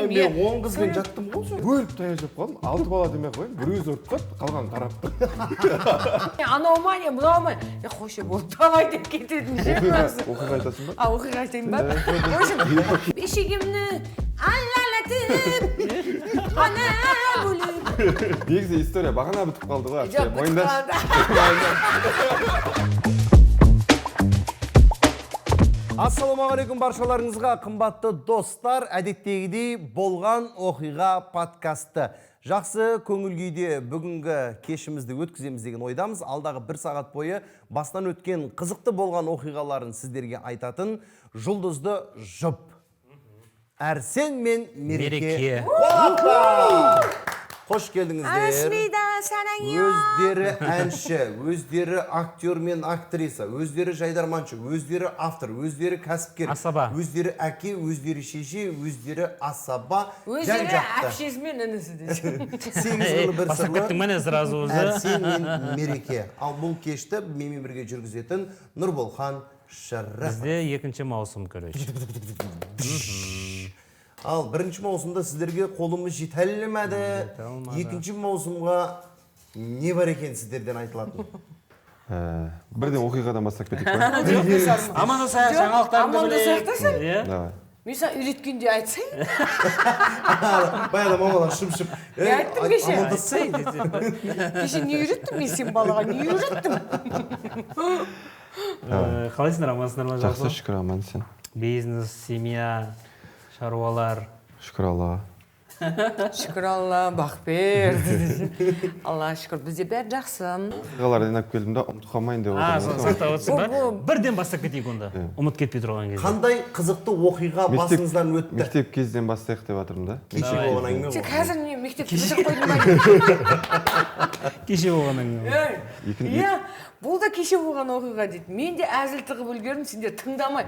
Мен Иә. 10 қызбен жаттым ғой, сол өліп таяқ жеп қалдым. Алты бала демей ақ қояйын, бір өзі ұрып тастады, қалғанын қарап. Анау ма, не, мынау ма, е, қойшы, болды, давай деп кететін ше. Оқиға айтасың ба? А, оқиға айтайын ба? В общем, бешігімні аллалатып ана бөліп. Негізі история бағана бітіп қалды ғой. Жоқ, Әпке, бітіп мойындашы. Қалды. Ассалаумағалейкум баршаларыңызға, қымбатты достар! Әдеттегідей, болған оқиға подкасты. Жақсы көңіл күйде бүгінгі кешімізді өткіземіз деген ойдамыз. Алдағы бір сағат бойы бастан өткен қызықты болған оқиғаларын сіздерге айтатын жұлдызды жұп Әрсен мен Мереке. Мереке. Қонақта! Қош келдіңіздер! Асмида сараңё. Өздері әнші, өздері актер мен актриса, өздері жайдарманшы, өздері автор, өздері кәсіпкер, Асаба. Өздері әке, өздері шеше, өздері асаба, Өздері жан-жақты. Әпшесі мен інісі десе. Сегіз қырлы, бір Бастап сырлы кеттің міне сразу уже. Әрсен мен Мереке. Ал бұл кешті менімен бірге жүргізетін Нұрболхан Шәрәпов. Бізде екінші маусым, короче. Ал бірінші маусымда сіздерге қолымыз жете алмады. Алмады. Екінші маусымға не бар екен сіздерден айтылатын? Бірден оқиғадан бастап кетейік па? Амандасайық, жаңалықтарыңды Амандасайық та сен. Иә. Давай. Мен саған үйреткенде айтсай. Баяғыда мамалар шып-шып. Не айттым кеше? Амандассай. Кеше не үйреттім мен сен балаға, не үйреттім? Қалайсыңдар, амансыңдар ма Жақсы, жалпы? шүкір, аман. Сен? Бизнес, семья, шаруалар? Шүкір Аллаға. Шүкір Алла, бақ берді. Алла шүкір, бізде бәрі жақсы. Оқиғаларды жинап келдім да, ұмытып қалмайын деп А, отырмын соны ғой. сақтап отырсың ба? Бұл- Бірден бастап кетейік онда, ұмыт кетпей тұрған кезде. Қандай қызықты оқиға басыңыздан өтті? Мектеп кезден бастайық деп жатырмын да. Кеше Давай. болған әңгіме Сен ғой. қазір не, мектепті бітіріп қойдың ба? Кеше болған әңгіме. Ей, Екін- иә, бұл да кеше болған оқиға дейді. Мен де әзіл тығып үлгердім, сендер тыңдамай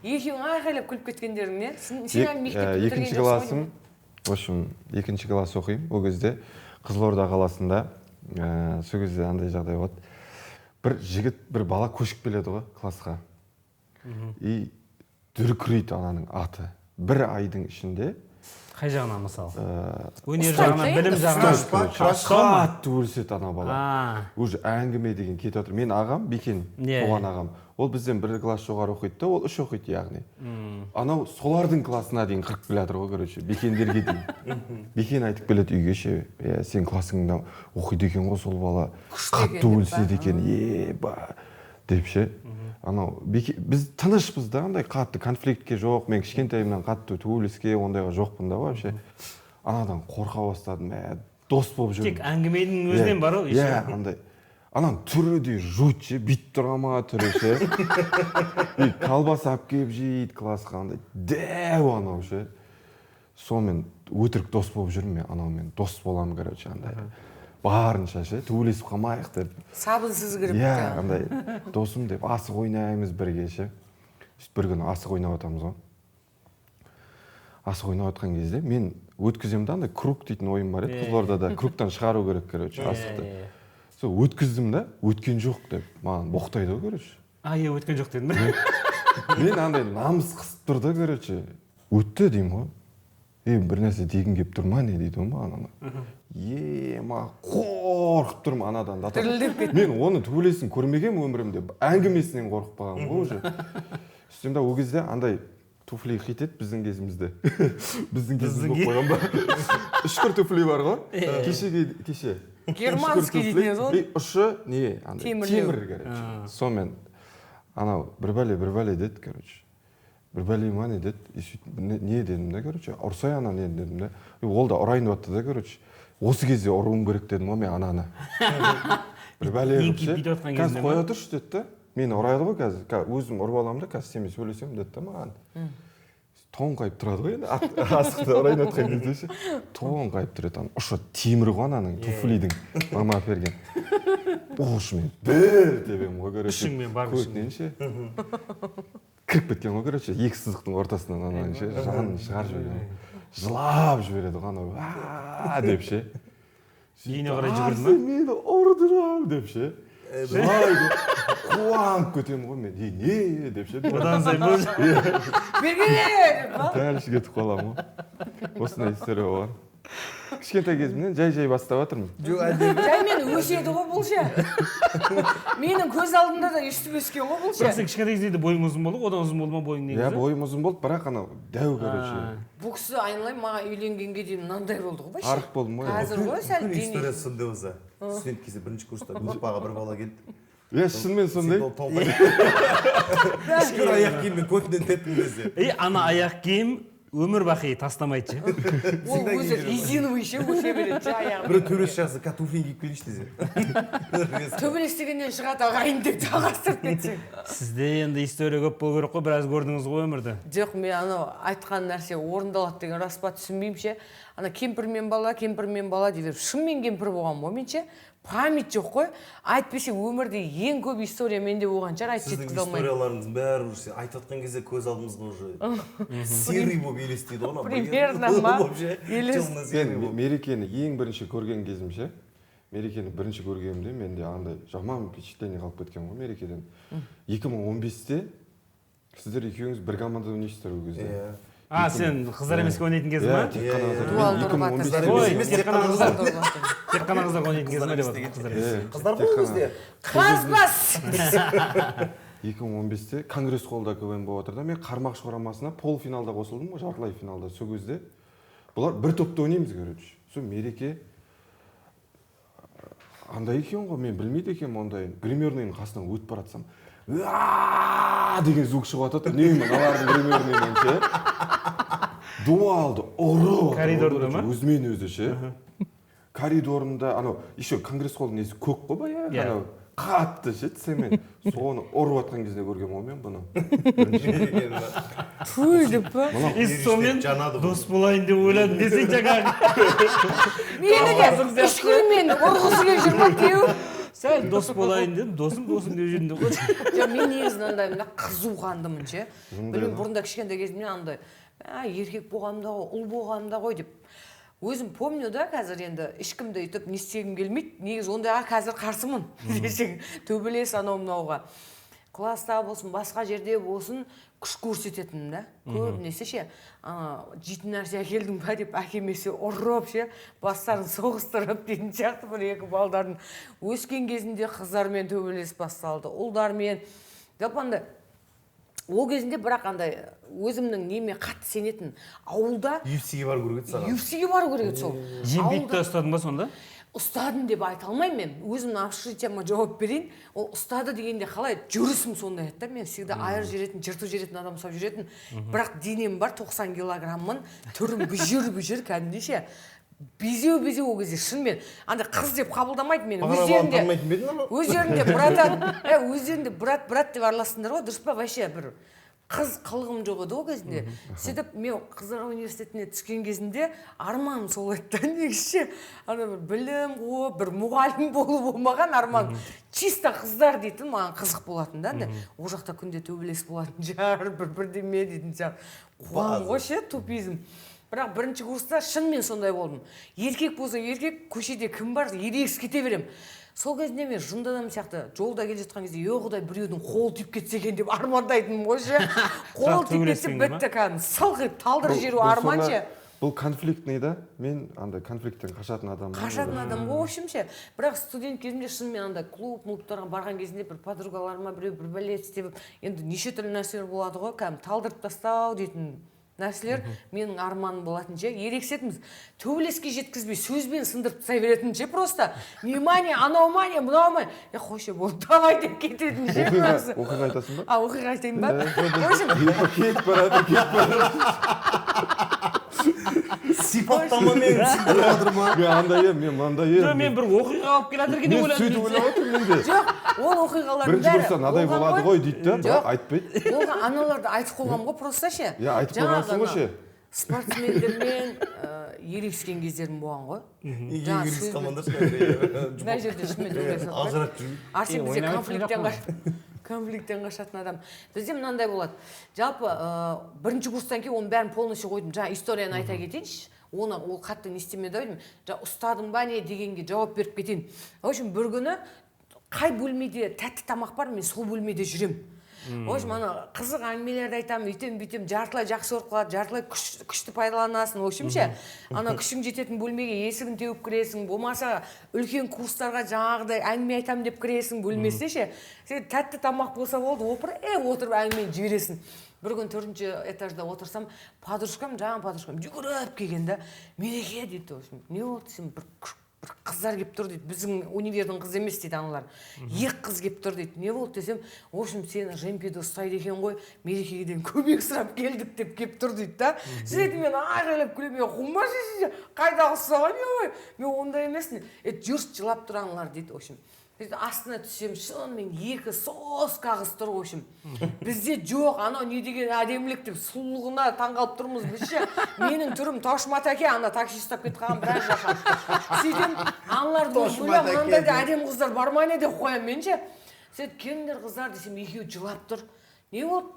екеуің айқайлап күліп кеткендерің не? Сен әлі мектепті бітірген Екінші жоқсың ғой. классым, в общем, екінші класс оқимын ол кезде Қызылорда қаласында. Сол кезде андай жағдай болады: бір жігіт, бір бала көшіп келеді ғой классқа и дүркірейді ананың аты бір айдың ішінде. Қай жағынан, мысалы? Өнер Ұстайды жағынан, да енді, білім жағынан? Ұстаз па? Краш? Қатты өліседі ана бала. А. Уже әңгіме деген кетіп жатыр. Мен ағам Бекен, туған ағам, ол бізден бір класс жоғары оқиды да, ол үш оқиды, яғни анау солардың классына дейін қырып келе жатыр ғой, короче, Бекендерге дейін. Бекен айтып келеді үйге ше: «Иә, сен классыңда оқиды екен ғой сол бала, Күшті қатты екен» деп па? өліседі екен, еба», — деп ше. Анау біз тынышпыз да, андай қатты конфликтке жоқ. Мен кішкентайымнан қатты төбелеске, ондайға жоқпын да вообще. Анадан қорқа бастадым, мә, дос болып жүрмін. Тек әңгіменің өзінен бар ғой. Иә, андай ананың түрі де жуть ше, бүйтіп тұра ма түрі ше, и колбаса алып келіп жейді классқа, андай дәу анау ше. Сонымен өтірік дос болып жүрмін мен анаумен, дос боламын, короче, андай барынша ше, төбелесіп қалмайық деп. Сабынсыз кіріп. Иә, андай досым деп асық ойнаймыз бірге ше. Сөйтіп бір күні асық ойнап жатамыз ғой. Асық ойнап жатқан кезде мен өткіземін да, андай круг дейтін ойын бар еді Қызылордада, кругтан шығару керек, короче, асықты. Сол өткіздім да, өткен жоқ деп маған боқтайды ғой, короче. А, иә, өткен жоқ дедің ба? Мен андай намыс қысып тұр да, короче, өтті деймін ғой. Е, бір нәрсе дегім келіп тұр ма, не дейді ғой маған ана. Е, ма, қорқып тұрмын анадан да. Дірілдеп кеттің. Мен оны төбелесін көрмегенмін өмірімде, әңгімесінен қорқып қалғанмын ғой уже. Сөйтсем да, ол кезде андай туфли хит еді біздің кезімізде. Біздің кезіміз болып қойған ба, үшкір туфли бар ғой кешеге кеше. Германский Үшкір дейтін еді туфли, ғой. и ұшы не андай Темірлеу. темір, короче. Сонымен анау бір бәле, бір бәле деді, короче, бір бәле ма, не деді. И сөйтіп не дедім да, короче, ұрсай ана, не дедім да. И ол да ұрайын деп жатты да, короче. Осы кезде ұруым керек дедім ғой мен ананы, бір бәле қылып Еңкейіп ше. бүйтіп жатқан Қазір кезінде ма? қоя тұршы деді да, мені ұрайды ғой қазір, өзім ұрып аламын да, қазір сенімен сөйлесемін деді да маған. Тоңқайып тұрады ғой енді, асықты ұрайын жатқан кезде ше, тоңқайып тұрады. Ана ұшы темір ғой ананың туфлидің, мама әперген. Ұшымен бір тебемін ғой, короче. Күшіңмен, бар Көтінен ше кіріп кеткен ғой, короче, екі сызықтың ортасынан ананың ше, жанын шығарып жіберген ғой. Жылап жібереді ғой анау «А» деп ше. Үйіне қарай жүгірді ма? «Арсен мені ұрды» деп ше. Жылай деп қуанып кетемін ғой мен. Ей, не деп ше. Одан сайын Бергене деп па? Дальше кетіп қаламын ғой. Осындай история болған. Кішкентай кезімнен жай-жай бастап жатырмын. Жоқ, әдемі. Жаймен өседі ғой бұл ше. Менің көз алдымда да өстіп өскен ғой бұл Бірақ ше. сен кішкентай кезінде де бойың ұзын болды ғой, одан ұзын болды ма бойың Иә, негізі? бойым ұзын болды, бірақ анау дәу, короче. Бұл кісі, айналайын, маған үйленгенге дейін мынандай болды ғой вообще. Арық болдым ғой. Қазір ғой сәл Бүкіл дене. историясы сондай болса. Студент кезде бірінші курста группаға бір бала келді. Иә, шынымен сондай. Сен ол Шүкір, аяқ киіммен көтінен тептім десе. И ана аяқ киім өмір бақи тастамайды ше. Ол өзі резиновый ше, өсе береді ше аяғы. Біреу төбелес шығарса, ка туфлиін киіп келейінші десе. Төбелес дегеннен шығады ағайын деп жалғастырып кетсең. Сізде енді история көп болу керек қой, біраз көрдіңіз ғой өмірді. Жоқ, мен анау айтқан нәрсе орындалады деген рас па, түсінбеймін ше. Ана кемпір мен бала, кемпір мен бала дей беріп, шынымен кемпір болған ғой мен ше. Память жоқ қой. Әйтпесе өмірде ең көп история менде болған шығар, айтып Сіздің жеткізе алмаймын. историяларыңыздың бәрі уже сен айтып жатқан кезде көз алдымызға уже серый болып елестейді ғой ана. Примерно ма? Вообще, темно серый Мен болып. Мерекені ең бірінші көрген кезім ше, Мерекені бірінші көргенімде менде андай жаман впечатление қалып кеткен ғой Мерекеден. 2015-те сіздер екеуіңіз бір командада ойнайсыздар ол кезде. Иә. А, сен қыздар емеске ойнайтын кезің Иә, ба? тек қана Иә, қыздар. Дуал Мен ұрып 2015-те жатыр. Ой, Емес, тек қана қыздар. Дуал ұрып жатыр. Тек қана қыздар ойнайтын кезің ба деп Қыздар жатыр. Қыздар емес. Иә, Қыздар тек ғой ол қана. кезде. Қазбас! 2015-те Конгресс холлда КВН болып жатыр да, мен Қармақшы құрамасына полуфиналда қосылдым ғой, жартылай финалда. Сол кезде бұлар бір топта ойнаймыз, короче. Сол Мереке андай екен ғой, мен білмейді екенмін ондайын. Гримерныйның қасынан өтіп бара жатсам, «Уаа!» деген звук шығып жатады үнемі мыналардың гримерныйынан ше. Дуалды ұрып жатыр ғой, Коридорда короче, ма? өзімен өзі ше. Коридорында анау еще Конгресс холлдың несі көк қой баяғы, Иә. анау қатты ше, цемент. Соны ұрып жатқан кезде көргенмін ғой мен бұны. Фуй деп па? И сонымен Жанады бұл. дос болайын деп ойладым десең жаңағы. Мені де үш күнмен ұрғысы келіп жүр ма теуіп? Сәл дос болайын дедім, досым досым деп жүрдім деп қой. Жоқ, мен негізі мынандаймын да, қызу қандымын ше. Білмеймін, бұрында кішкентай кезімнен андай, ә, еркек болғанымда ғой, ұл болғанымда ғой деп. Өзім помню да, қазір енді ешкімді өйтіп не істегім келмейді. Негізі ондайға қазір қарсымын десең, төбелес анау мынауға. Класста болсын, басқа жерде болсын, күш көрсететінмін да. Көбінесе ше, ана жейтін нәрсе әкелдің ба деп әкемесе ұрып ше, бастарын соғыстырып дейтін сияқты бір екі балдардың. Өскен кезінде қыздармен төбелес басталды, ұлдармен. Жалпы андай ол кезінде бірақ андай өзімнің неме қатты сенетін. Ауылда UFC-ге бару керек еді саған. UFC-ге бару керек еді сол. Жембекті Ауылда ұстадың ба сонда? Ұстадым деп айта алмаймын мен. Өзімнің общежитиеме жауап берейін. Ол ұстады дегенде қалай, жүрісім сондай еді да. Мен всегда айыр жүретін, жыртып жүретін адам ұстап жүретін. Бірақ денем бар, 90 килограммын, түрім бүжір бүжір кәдімгідей ше. Безеу безеу ол кезде шынымен андай қыз деп қабылдамайды мені. Бағана баланы Өздерінде танымайтын ба едің анау? Өздерінде братан, ә, өздерінде брат брат деп араластыңдар ғой, дұрыс па? Вообще бір қыз қылығым жоқ еді ол кезінде. Сөйтіп мен қыздар университетіне түскен кезімде арманым сол еді да негізі ше. Ана бір білім қуып, бір мұғалім болу болмаған арман. Чисто қыздар дейтін маған қызық болатын да андай. Ол жақта күнде төбелес болатын шығар, бір бірдеме дейтін шығар. Қуамын ғой ше, тупизм. Бірақ бірінші курста шынымен сондай болдым. Еркек болса еркек, көшеде кім бар, ерегісіп кете беремін. Сол кезінде мен жынды адам сияқты жолда келе жатқан кезде, е құдай, біреудің қолы тиіп кетсе екен деп армандайтынмын ғой ше. Қолы тиіп кетсе төбелескенге ма? бітті кәдімгі, сылқ етіп талдырып жіберу Бұл арман сонда- ше. Бұл конфликтный да, мен андай конфликттен қашатын адаммын. Қашатын адам ғой, в общем ше. Бірақ студент кезімде шынымен андай клуб млубтарға барған кезінде бір подругаларыма біреу бір бәле істеп, енді неше түрлі нәрселер болады ғой, кәдімгі талдырып тастау дейтін нәрселер менің арманым болатын ше. Ерегісетінбіз, төбелеске жеткізбей сөзбен сындырып тастай беретін ше, просто внимание, анау ма не, мынау ма е, қойшы, болды, давай деп кететін ше. Оқиға, Просто. оқиға айтасың ба? А, оқиға айтайын ба? В общем, Кетіп барады, кетіп барады. Сипаттамамен түсіндіріп жатыр ма? Мен андай едім, мен мынандай Жоқ, едім. мен бір оқиға алып келе жатыр екен деп Мен ойладым. сөйтіп ойлап отырмын мен де. Жоқ, ол оқиғалардың Бірінші бәрі курста мынадай болған болады ғой дейді да, Жоқ. бірақ айтпайды. Оған аналарды айтып қойғанмын ғой просто ше. Иә, айтып қойғансың ғой ше. Спортсмендермен ерегіскен кездерім болған ғой. Неге Жаңа ерегіс сөзбен- қалмаңдаршы? Мына жерде шынымен төбелесіп жатыр. Ажырап жүрмін. Арсен Е, бізде ойнамайтын конфликттен қашатын адам. Бізде мынандай болады. Жалпы бірінші курстан кейін оның бәрін полностью қойдым. Жаңа историяны айта кетейінші. Оны ол қатты не істемеді ау деймін. Жаңа ұстадың ба не дегенге жауап беріп кетейін. В общем, бір күні Қай бөлмеде тәтті тамақ бар, мен сол бөлмеде жүремін. В общем, ана қызық әңгімелерді айтамын, өйтемін, бүйтемін, жартылай жақсы көріп қалады, жартылай күшті пайдаланасың. В общем ше, ана күшің жететін бөлмеге есігін теуіп кіресің, болмаса үлкен курстарға жаңағыдай әңгіме айтамын деп кіресің бөлмесіне ше. Сен тәтті тамақ болса болды, отырып әңгімені жібересің. Бір күн төртінші этажда отырсам, подружкам, жаңа подружкам жүгіріп келген да: «Мереке», – дейді. В общем, не болды десем, бір қыздар келіп тұр дейді, біздің универдің қызы емес дейді аналар, екі қыз келіп тұр дейді. Не болды десем, в общем, сені женпиді ұстайды екен ғой, Мерекеден көмек сұрап келдік деп келіп тұр дейді да. Сөйтіп мен айғайлап күлемін: «Мен қумашы, қайдағы ұстаған ой, мен ондай емеспін, е, жүрші, жылап тұр аналар», – дейді. В общем, сөйтіп астына түсемін, шынымен екі соска қыз тұр. В общем, бізде жоқ анау, не деген әдемілік деп сұлулығына таңқалып тұрмыз біз ше. Менің түрім Тошмат әке, ана такси ұстап кетіп қалған біраз жаққа. Сөйтемін, аналарды көріп, Тошмат ойлаймын, мынандай да әке. әдемі қыздар бар ма, не деп қоямын мен ше. Сөйтіп: «Келіңдер, қыздар», – десем, екеуі жылап тұр. Не болды?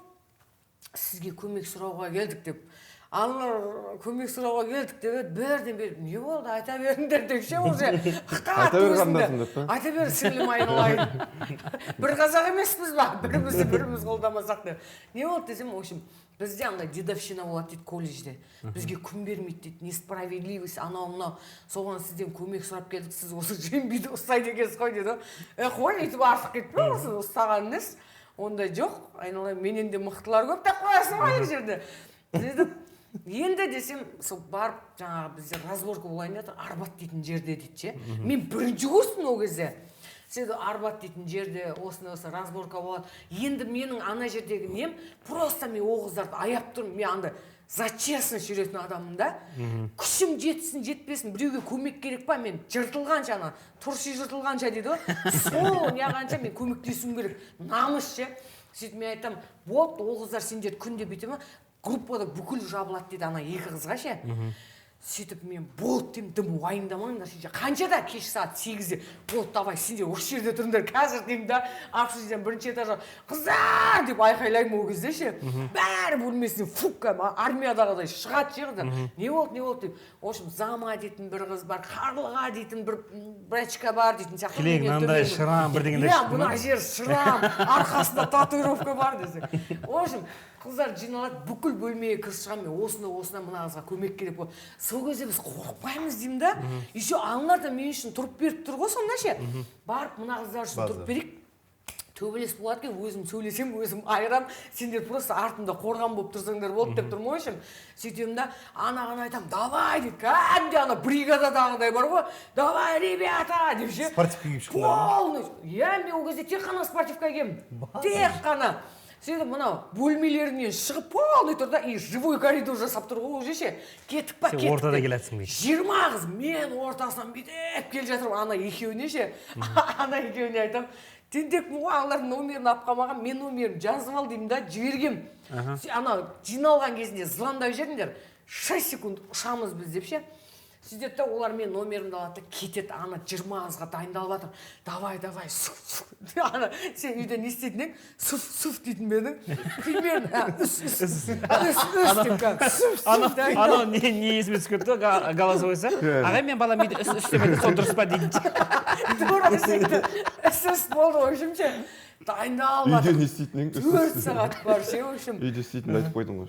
«Сізге көмек сұрауға келдік», – деп. Аналар «көмек сұрауға келдік» деп еді, бірден беріп: «Не болды, айта беріңдер», – деп ше уже қатты. Айта бер, Өзіңді. қарындасым деп па? Айта бер, сіңлім, айналайын, бір қазақ емеспіз ба, бірімізді біріміз қолдамасақ деп. Не болды десем, в общем, бізде андай дедовщина болады дейді колледжде, бізге күн бермейді дейді, несправедливость, анау мынау, соған сізден көмек сұрап келдік, сіз осы женбиді ұстайды екенсіз ғой деді. Е, қой, өйтіп артық кетпе, осы ұстаған несі, ондай жоқ, айналайын, менен де мықтылар көп деп қоясың ғой ана жерде. Сөйтіп енді десем, сол барып жаңағы бізде разборка болайын деп жатыр Арбат дейтін жерде дейді ше. Мен бірінші курспын ол кезде. Сөйтіп Арбат дейтін жерде осындай осы разборка болады. Енді менің ана жердегі нем, просто мен ол қыздарды аяп тұрмын. Мен андай за честность жүретін адаммын да. Күшім жетсін, жетпесін, біреуге көмек керек па, мен жыртылғанша, ана тұршы жыртылғанша дейді ғой, сол неғанша мен көмектесуім керек, намыс ше. Сөйтіп мен айтамын: «Болды, ол қыздар сендер күнде бүйте ма, группада бүкіл жабылады», – дейді ана екі қызға ше. Сөйтіп мен: «Болды, – деймін, – дым уайымдамаңдар сендер». Қаншада? Кешкі сағат 8-де. «Болды, давай, сендер осы жерде тұрыңдар қазір», – деймін да, общежитиеден бірінші этажға «Қыздар!» деп айқайлаймын. Ол кезде ше бәрі бөлмесінен фук, кәдімгі армиядағыдай шығады ше қыздар. «Не болды, не болды?» – деп. В общем, Зама дейтін бір қыз бар, Қарлыға дейтін бір брачка бар дейтін сияқты. Кілең Менен мынандай төмен. шрам бірдеңелер Иә. шықты ма? Мына жер шрам, арқасында татуировка бар десең. В общем, қыздар жиналады, бүкіл бөлмеге кіріп шығамын мен: «Осындай, осындай, мына қызға көмек керек болды». Сол кезде біз қорықпаймыз деймін да. Еще аналар да мен үшін тұрып беріп тұр ғой сонда ше. Барып мына қыздар үшін База. тұрып берейік, төбелес болады екен, өзім сөйлесем, өзім айырам, сендер просто артымда қорған болып тұрсаңдар болды деп тұрмын ғой. В общем, сөйтемін да, анаған айтамын: «Давай», – дейді. Кәдімгідей ана бригададағыдай бар ғой: «Давай, ребята», – деп ше. Спортивка киіп шықтыңдар ма? Полный, иә, мен ол кезде тек қана спортивка киемін, тек қана. Сөйтіп мынау бөлмелерінен шығып, полный тұр да, и живой коридор жасап тұр ғой уже ше. Кеттік па, Сен кеттік ортада деп. келатсың дейді. 20 қыз, мен ортасынан бүйтіп келе жатырмын. Ана екеуіне ше, ана екеуіне айтамын: тентекпін ғой, аналардың номерін алып қалмаған, мен номерін жазып ал деймін да, жібергенмін. Ана жиналған кезінде звондап жіберіңдер, 6 секунд ұшамыз біз деп ше. Сөйтеді да, олар менің номерімді алады да кетеді. Ана 20 қызға дайындалып жатыр: «Давай, давай, суф, суф». Ана сен үйде не істейтін едің? «Суф, суф» дейтін бе едің примерно? «Үс, үс, үс, үс» деп кәдімгі суф, суф дайындалып. Анау не есіме түсіп кетті, голосовой сы: «Ағай, мен балам үйде үс, үс деп айтады, сол дұрыс па?» – дейтін. Тура сөйтіп үс, үс болды. В общем ше, дайындалып Үйде жатыр. не істейтін едің? 4 сағат бар ше, в общем. Үйде істейтініңді айтып қойдың ғой.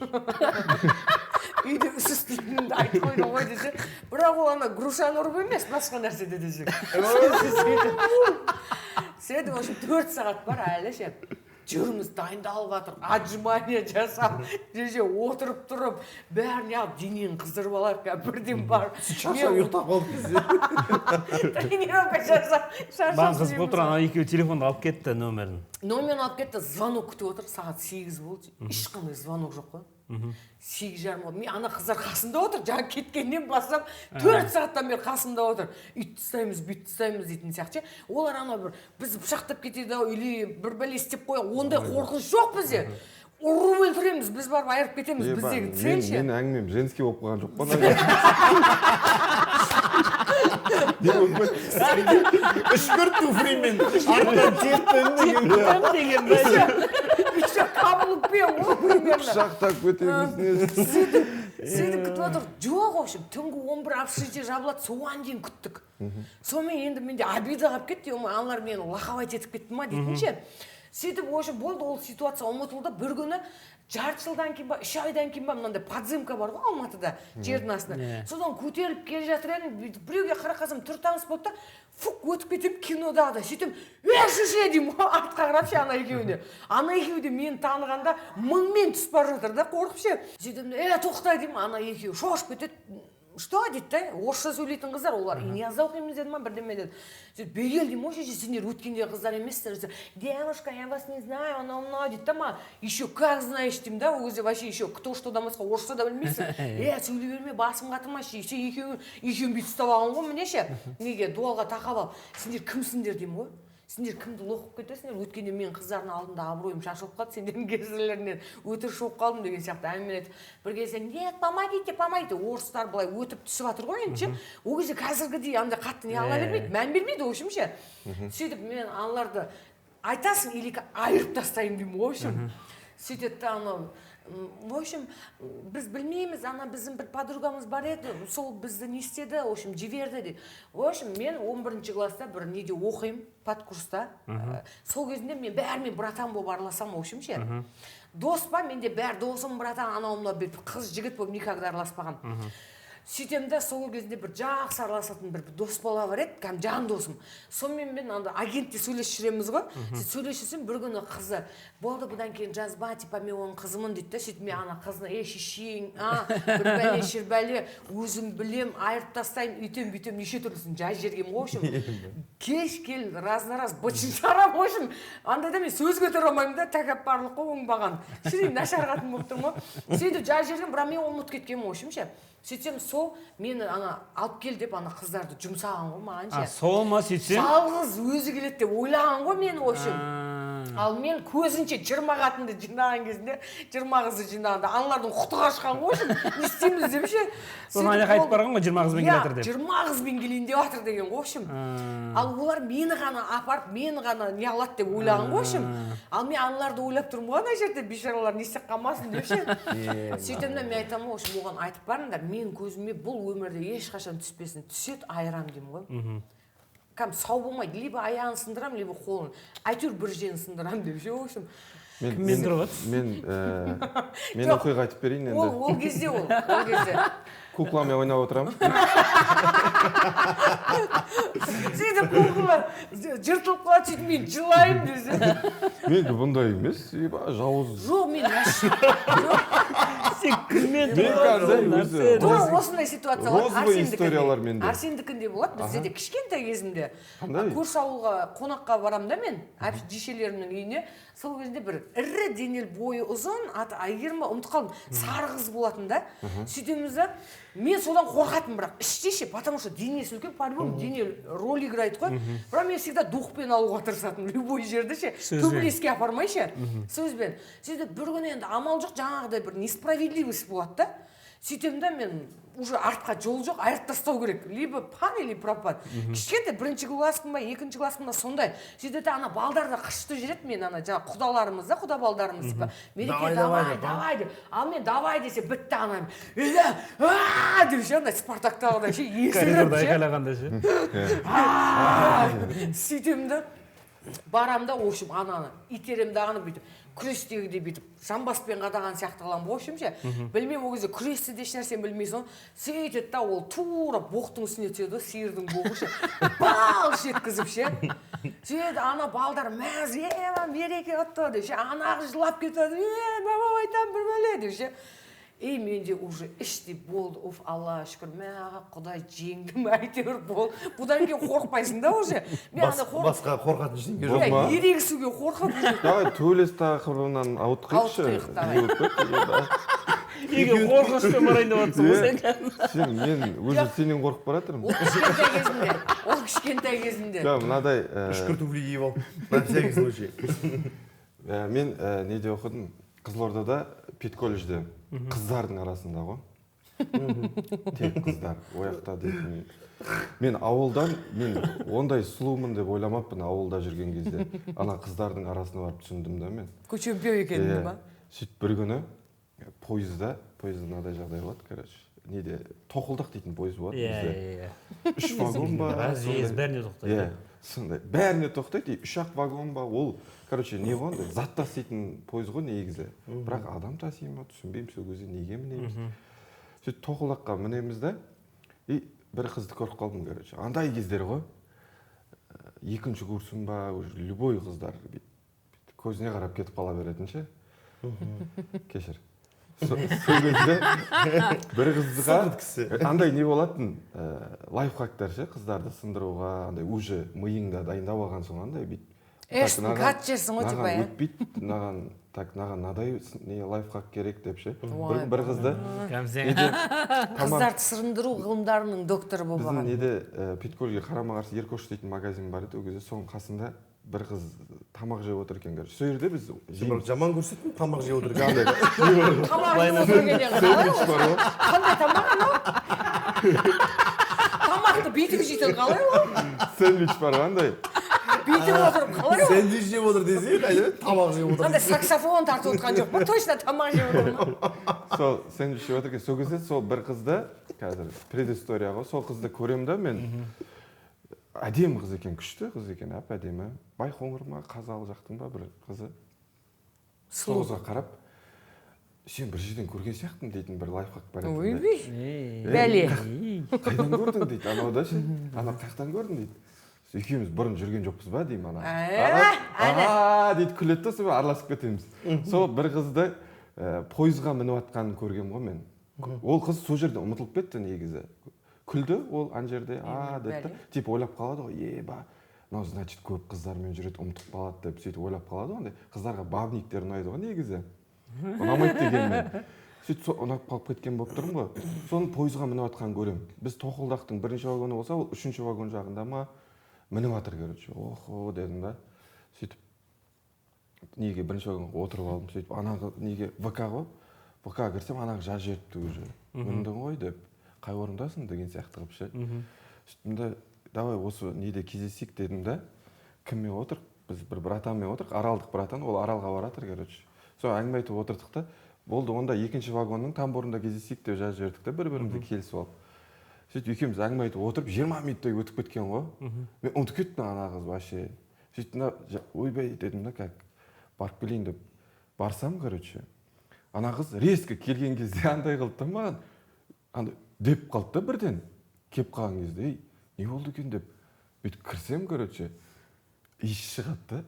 Үйде үс, үс дейтінімді айтып қойдың ғой десе, бірақ ол ана грушаны ұрып емес, басқа нәрседе десек. Сөйтіп, в общем, 4 сағат бар әлі ше. Жүрміз, дайындалып жатыр, отжимание жасап же, отырып тұрып бәрін неғып, денені қыздырып алайық қазір бірден барып. Шаршап ұйықтап қалдық кезде. Тренировка жасап, шаршап Маған қызық болып жүреміз. тұр, ана екеуі телефонды алып кетті, нөмірін. Номерін алып кетті, звонок күтіп отыр. Сағат 8 болды, ешқандай звонок жоқ қой. 8:30 болды. Мен, ана қыздар қасымда отыр, жаңа кеткеннен бастап 4 сағаттан бері қасымда отыр. Үйтіп тастаймыз, бүйтіп тастаймыз дейтін сияқты ше. Олар ана бір бізді пышақтап кетеді ау или бір бәле істеп қояды, ондай қорқыныш жоқ бізде. Ұрып өлтіреміз, біз барып айырып кетеміз, біздегі цель ше. Менің әңгімем женский болып қалған жоқ па? Не болып кетті? Үшкір туфлимен артынан тептім деген. Деген ба? Еще каблукпен ғой примерно. Пышақтап кетеміз не. Сөйтіп. Сөйтіп күтіп отырдық. Жоқ, в общем, түнгі 11, общежитие жабылады, соған дейін күттік. Сонымен енді менде обида қалып кетті, аналар мені лоховать етіп кетті ма дейтін ше. Сөйтіп, в общем, болды, ол ситуация ұмытылды. Бір күні, жарты жылдан кейін ба, 3 айдан кейін ба, мынандай подземка бар ғой Алматыда, жердің астында. Содан көтеріліп келе жатыр едім, бүйтіп біреуге қарап қалсам, түрі таныс болды да, фук, өтіп кетемін кинодағыдай. Сөйтем, е, шеше деймін ғой артқа қарап ше ана екеуіне. Ана екеуі де мені танығанда мыңмен түсіп бара жатыр да, қорқып ше. Сөйтемін, е, тоқта деймін, ана екеуі шошып кетеді. Что дейді да, орысша сөйлейтін қыздар олар. Ниязда оқимыз деді ма, бірдеме деді. Сөйтіп, бері кел деймін ғой, шеше, сендер өткендегі қыздар емессіздер десе, девушка, я вас не знаю, анау мынау дейді да. Маған еще как знаешь деймін да, ол кезде вообще еще кто что дан басқа орысша да білмейсің. Е, сөйлей берме, басым қатырма. Сен екеуің бүйтіп ұстап алған ғой міне ше, неге дуалға тақап алып. Сендер кімсіңдер деймін ғой, сендер кімді лох қылып кетесіңдер? Өткенде мен қыздардың алдында абыройым шашылып қалды сендердің кесірлерінен, өтірік болып қалдым деген сияқты әңгіме айтып. Бір кезде: нет, помогите, помогите. Орыстар былай өтіп түсіп жатыр ғой енді ше. Ол кезде қазіргідей андай қатты не ала бермейді, мән бермейді, в общем ше. Сөйтіп мен аналарды айтасың или айырып тастаймын деймін ғой, в общем. Сөйтеді да анау, в общем, біз білмейміз, ана біздің бір подругамыз бар еді, сол бізді не істеді, в общем, жіберді дейді. В общем, мен 11 класста бір неде оқимын, подкурста. Сол кезінде мен бәрімен братан болып араласамын, в общем ше. Дос па, менде бәрі досым, братан, анау мынау бүйтіп қыз жігіт болып никогда араласпағанмын. Сөйтемін да, сол кезінде бір жақсы араласатын бір дос бала бар еді, кәдімгі жан досым. Сонымен мен анда агентте сөйлесіп жүреміз ғой. Сөйтіп сөйлесіп жүрсем, бір күні қызы: болды, бұдан кейін жазба, типа мен оның қызымын дейді да. Сөйтіп мен ана қызына: ей, шешең, а, бір бәле шірбәле, өзім білем, айырып тастаймын, үйтем бүйтем, неше түрлісін жазып жібергенмін ғой. В общем, кеш кел, раз на раз бытшын шығарамын. В общем, андайда мен сөз көтере алмаймын да, тәкаппарлық қой, оңбаған, сөйтіп нашар қатын болып тұрмын ғой. Сөйтіп жазып жібергенмін, бірақ мен ұмытып кеткенмін, в общем ше. Сөйтсем, сол мені ана алып кел деп ана қыздарды жұмсаған ғой маған А, ше. Сол ма сөйтсем? Жалғыз өзі келеді деп ойлаған ғой мені, в общем. Ал мен көзінше 20 қатынды жинаған кезінде, 20 қызды жинағанда, аналардың құты қашқан ғой, в общем, не істейміз деп ше. Соны ана жаққа айтып барған ғой, 20 қызбен келе жатыр деп. 20 қызбен келейін деп жатыр деген ғой, в общем. Ал олар мені ғана апарып, мені ғана не қылады деп ойлаған ғой, в общем. Ал мен аналарды ойлап тұрмын ғой ана жерде, бейшаралар не істеп қалмасын деп ше. Сөйтемін да, мен айтамын ғой, в общем, оған айтып барыңдар, менің көзіме бұл өмірде ешқашан түспесін, түседі, айырамын деймін ғой. Кәдімгі сау болмайды, либо аяғын сындырамын, либо қолын, әйтеуір бір жерін сындырамын деп ше, в общем. Мен, Кіммен тұрып жатсыз? Мен Жоқ. оқиға айтып берейін Ол енді. Ол кезде, ол кезде Кукламен ойнап отырамын. Сөйтіп кукла жыртылып қалады, сөйтіп мен жылаймын десе. Менікі бұндай емес, еба, жауыз. Жоқ, мен вообще жоқ. Сен кіммен Мен тұрып қазір жатрсың? өзі- Тура осындай ситуация болады. Розовый Арсендікінде. историялар менде. Арсендікінде болады бізде де, кішкентай кезімде. Қандай? Көрші ауылға қонаққа барамын да мен, әпшелерімнің үйіне. Сол кезінде бір ірі денелі, бойы ұзын, аты Әйгерім ба, ұмытып қалдым, сары қыз болатын да. Сөйтеміз да, мен содан қорқатынмын, бірақ іштей ше, потому что денесі үлкен, по любому дене роль играет қой. Бірақ мен всегда духпен алуға тырысатынмын любой жерді ше. Сөзбен. Төбелеске апармай ше, сөзбен. Сөйтіп бір күні енді амал жоқ, жаңағыдай бір несправедливость болады да. Сөйтемін да, мен уже артқа жол жоқ, айырып тастау керек, либо пан или пропад. Кішкентай, бірінші класспын ба, екінші класспын ба, сондай. Сөйтеді да, ана балдар да қышты жүреді мен, ана жаңағы құдаларымыз да, құда балдарымыз, типа Мереке, Давай, давай, давай деп, а? давай деп. Ал мен давай десе, бітті, ана «Е, а!» деп ше, андай Спартактағыдай ше, есіріп Коридорда ше. айқайлағанда ше. «А!» Сөйтемін да, барамын да, в общем, ананы итеремін дағыны, бүйтіп күрестегідей, бүйтіп жамбаспен қадаған сияқты қыламын, в общем ше. Білмеймін, ол кезде күресті де, ешнәрсені білмейсің ғой. Сөйтеді да, ол тура боқтың үстіне түседі ғой, сиырдың боғы ше, балш еткізіп ше. Сөйтеді, ана балдар мәз: е, Мереке ұтты деп ше. Ана қыз жылап кетеді: е, мамам айтамын, бір бәле деп ше. И менде уже іштей болды: уф, Аллаға шүкір, мә, құдай, жеңдім әйтеуір, болды. Бұдан кейін қорықпайсың да уже. Мен ана Басқа қорқатын ештеңе жоқ. Жоқ Иә, ма? Ерегісуге қорқып уже. Давай төбелес тақырыбынан ауытқиықшы. Ауытқиық, давай. Не болып кетті? Иә, Неге қорқынышпен барайын деп жатрсың ғой сен кәдімгі? Сен, мен уже сенен қорқып бара жатырмын. Ол кішкентай кезімде, ол кішкентай кезімде. Жоқ, мынадай Үшкір туфли киіп ал на всякий случай. Мен неде оқыдым, Қызылордада, педколледжде, қыздардың арасында ғой, тек қыздар ол жақта дейтін. Мен ауылдан, мен ондай сұлумын деп ойламаппын ауылда жүрген кезде. Ана қыздардың арасына барып түсіндім да мен. Көшемпеу екеніңді Иә. ма? Сөйтіп бір күні Пойызда мынадай жағдай болады, короче. Неде, тоқылдақ дейтін пойыз болады Иә. бізде. Иә, иә. Үш вагон ба? Разъезд. Сондай. Бәріне тоқтайды. Иә, сондай, бәріне тоқтайды. И үш ақ вагон ба ол, короче, не ғой, андай зат таситын пойыз ғой негізі, бірақ адам таси ма, түсінбеймін сол кезде, неге мінеміз. Сөйтіп тоқылдаққа мінеміз да, и бір қызды көріп қалдым, короче. Андай кездер ғой, екінші курсым ба, уже любой қыздар бүйтіп көзіне қарап кетіп қала беретін ше. Кешір. Сол кезде бір қызға андай не болатын, лайфхактар ше, қыздарды сындыруға, андай уже миыңда дайындап алғансың ғой, андай бүйтіп. Так, Эштің кат жерсің ғой, типа, мынаған иә. Өтпейді мынаған, так, мынаған мынадай не лайфхак керек деп ше. Ой, бір қызды Кәмсең. неде тамақ Қыздарды сырындыру ғылымдарының докторы болып Біздің алған. неде, Петкөлге қарама қарсы Еркош дейтін магазин бар еді ол кезде. Соның қасында бір қыз тамақ жеп отыр екен, короче. Сол жерде біз Сен жейміз. бір жаман көрсеттің, тамақ жеп отыр екен. Андай Тамақ жеп отыр екен енді, қалай ол? бар ғой. Қандай тамақ анау? Тамақты бүйтіп жейтін қалай ол? Сэндвич бар ғой андай. Бүйтіп отырып қалай ол? Сэндвич жеп отыр десе, қайда тамақ жеп отыр? Андай саксофон тартып отқан жоқ па? Точно тамақ жеп отыр ма? Сол сэндвич жеп отыр екен сол кезде. Сол бір қызды, қазір предыстория ғой, сол қызды көремін да мен. Әдемі қыз екен, күшті қыз екен, әп әдемі Байқоңыр ма, Қазалы жақтың ба бір қызы. Сол Сұлу. қызға қарап, сен бір жерден көрген сияқтымын дейтін бір лайфхак бар екен да. Ойбай. Ей. Бәле. Қайдан көрдің дейді анау да ше, ана қаяқтан көрдің дейді. Екеуміз бұрын жүрген жоқпыз ба деймін ана. Ә, әне. А дейді, күледі да, сонымен араласып кетеміз. Сол бір қызды пойызға мініп жатқанын көргенмін ғой мен. Ол қыз сол жерде ұмытылып кетті негізі. Күлді ол ана жерде, а деді да, Бәле. типа ойлап қалады ғой, еба, мынау, значит, көп қыздармен жүреді, ұмытып қалады деп сөйтіп ойлап қалады ғой. Андай қыздарға бабниктер ұнайды ғой негізі, ұнамайды дегенмен. Сөйтіп сол ұнап қалып кеткен болып тұрмын ғой. Соны пойызға мініп жатқанын көремін. Біз тоқылдақтың бірінші вагоны болса, ол үшінші вагон жағында ма, мініп жатыр, короче. Охо дедім да, сөйтіп неге, бірінші вагонға отырып алдым. Сөйтіп ана неге, ВК ғой, ВК кірсем, ана қыз жазып жіберіпті уже, міндің ғой деп, қай орындасың деген сияқты қылып ше. Сөйттім да, давай осы неде кездесейік дедім да. Кіммен отырық біз? Бір братанмен отырық, аралдық братан, ол Аралға баратыр, короче. Сол әңгіме айтып отырдық та, болды онда, екінші вагонның тамбурында кездесейік деп жазып жібердік та, бір бірімізді келісіп алып. Сөйтіп екеуміз әңгіме айтып отырып, 20 минуттай өтіп кеткен ғой, мен ұмытып кеттім ана қыз вообще. Сөйттім да, ойбай дедім да, как барып келейін деп барсам, короче, ана қыз резко келген кезде андай қылды да маған, андай деп қалды да. Бірден келіп қалған кезде, ей, не болды екен деп бүйтіп кірсем, короче, иіс шығады да.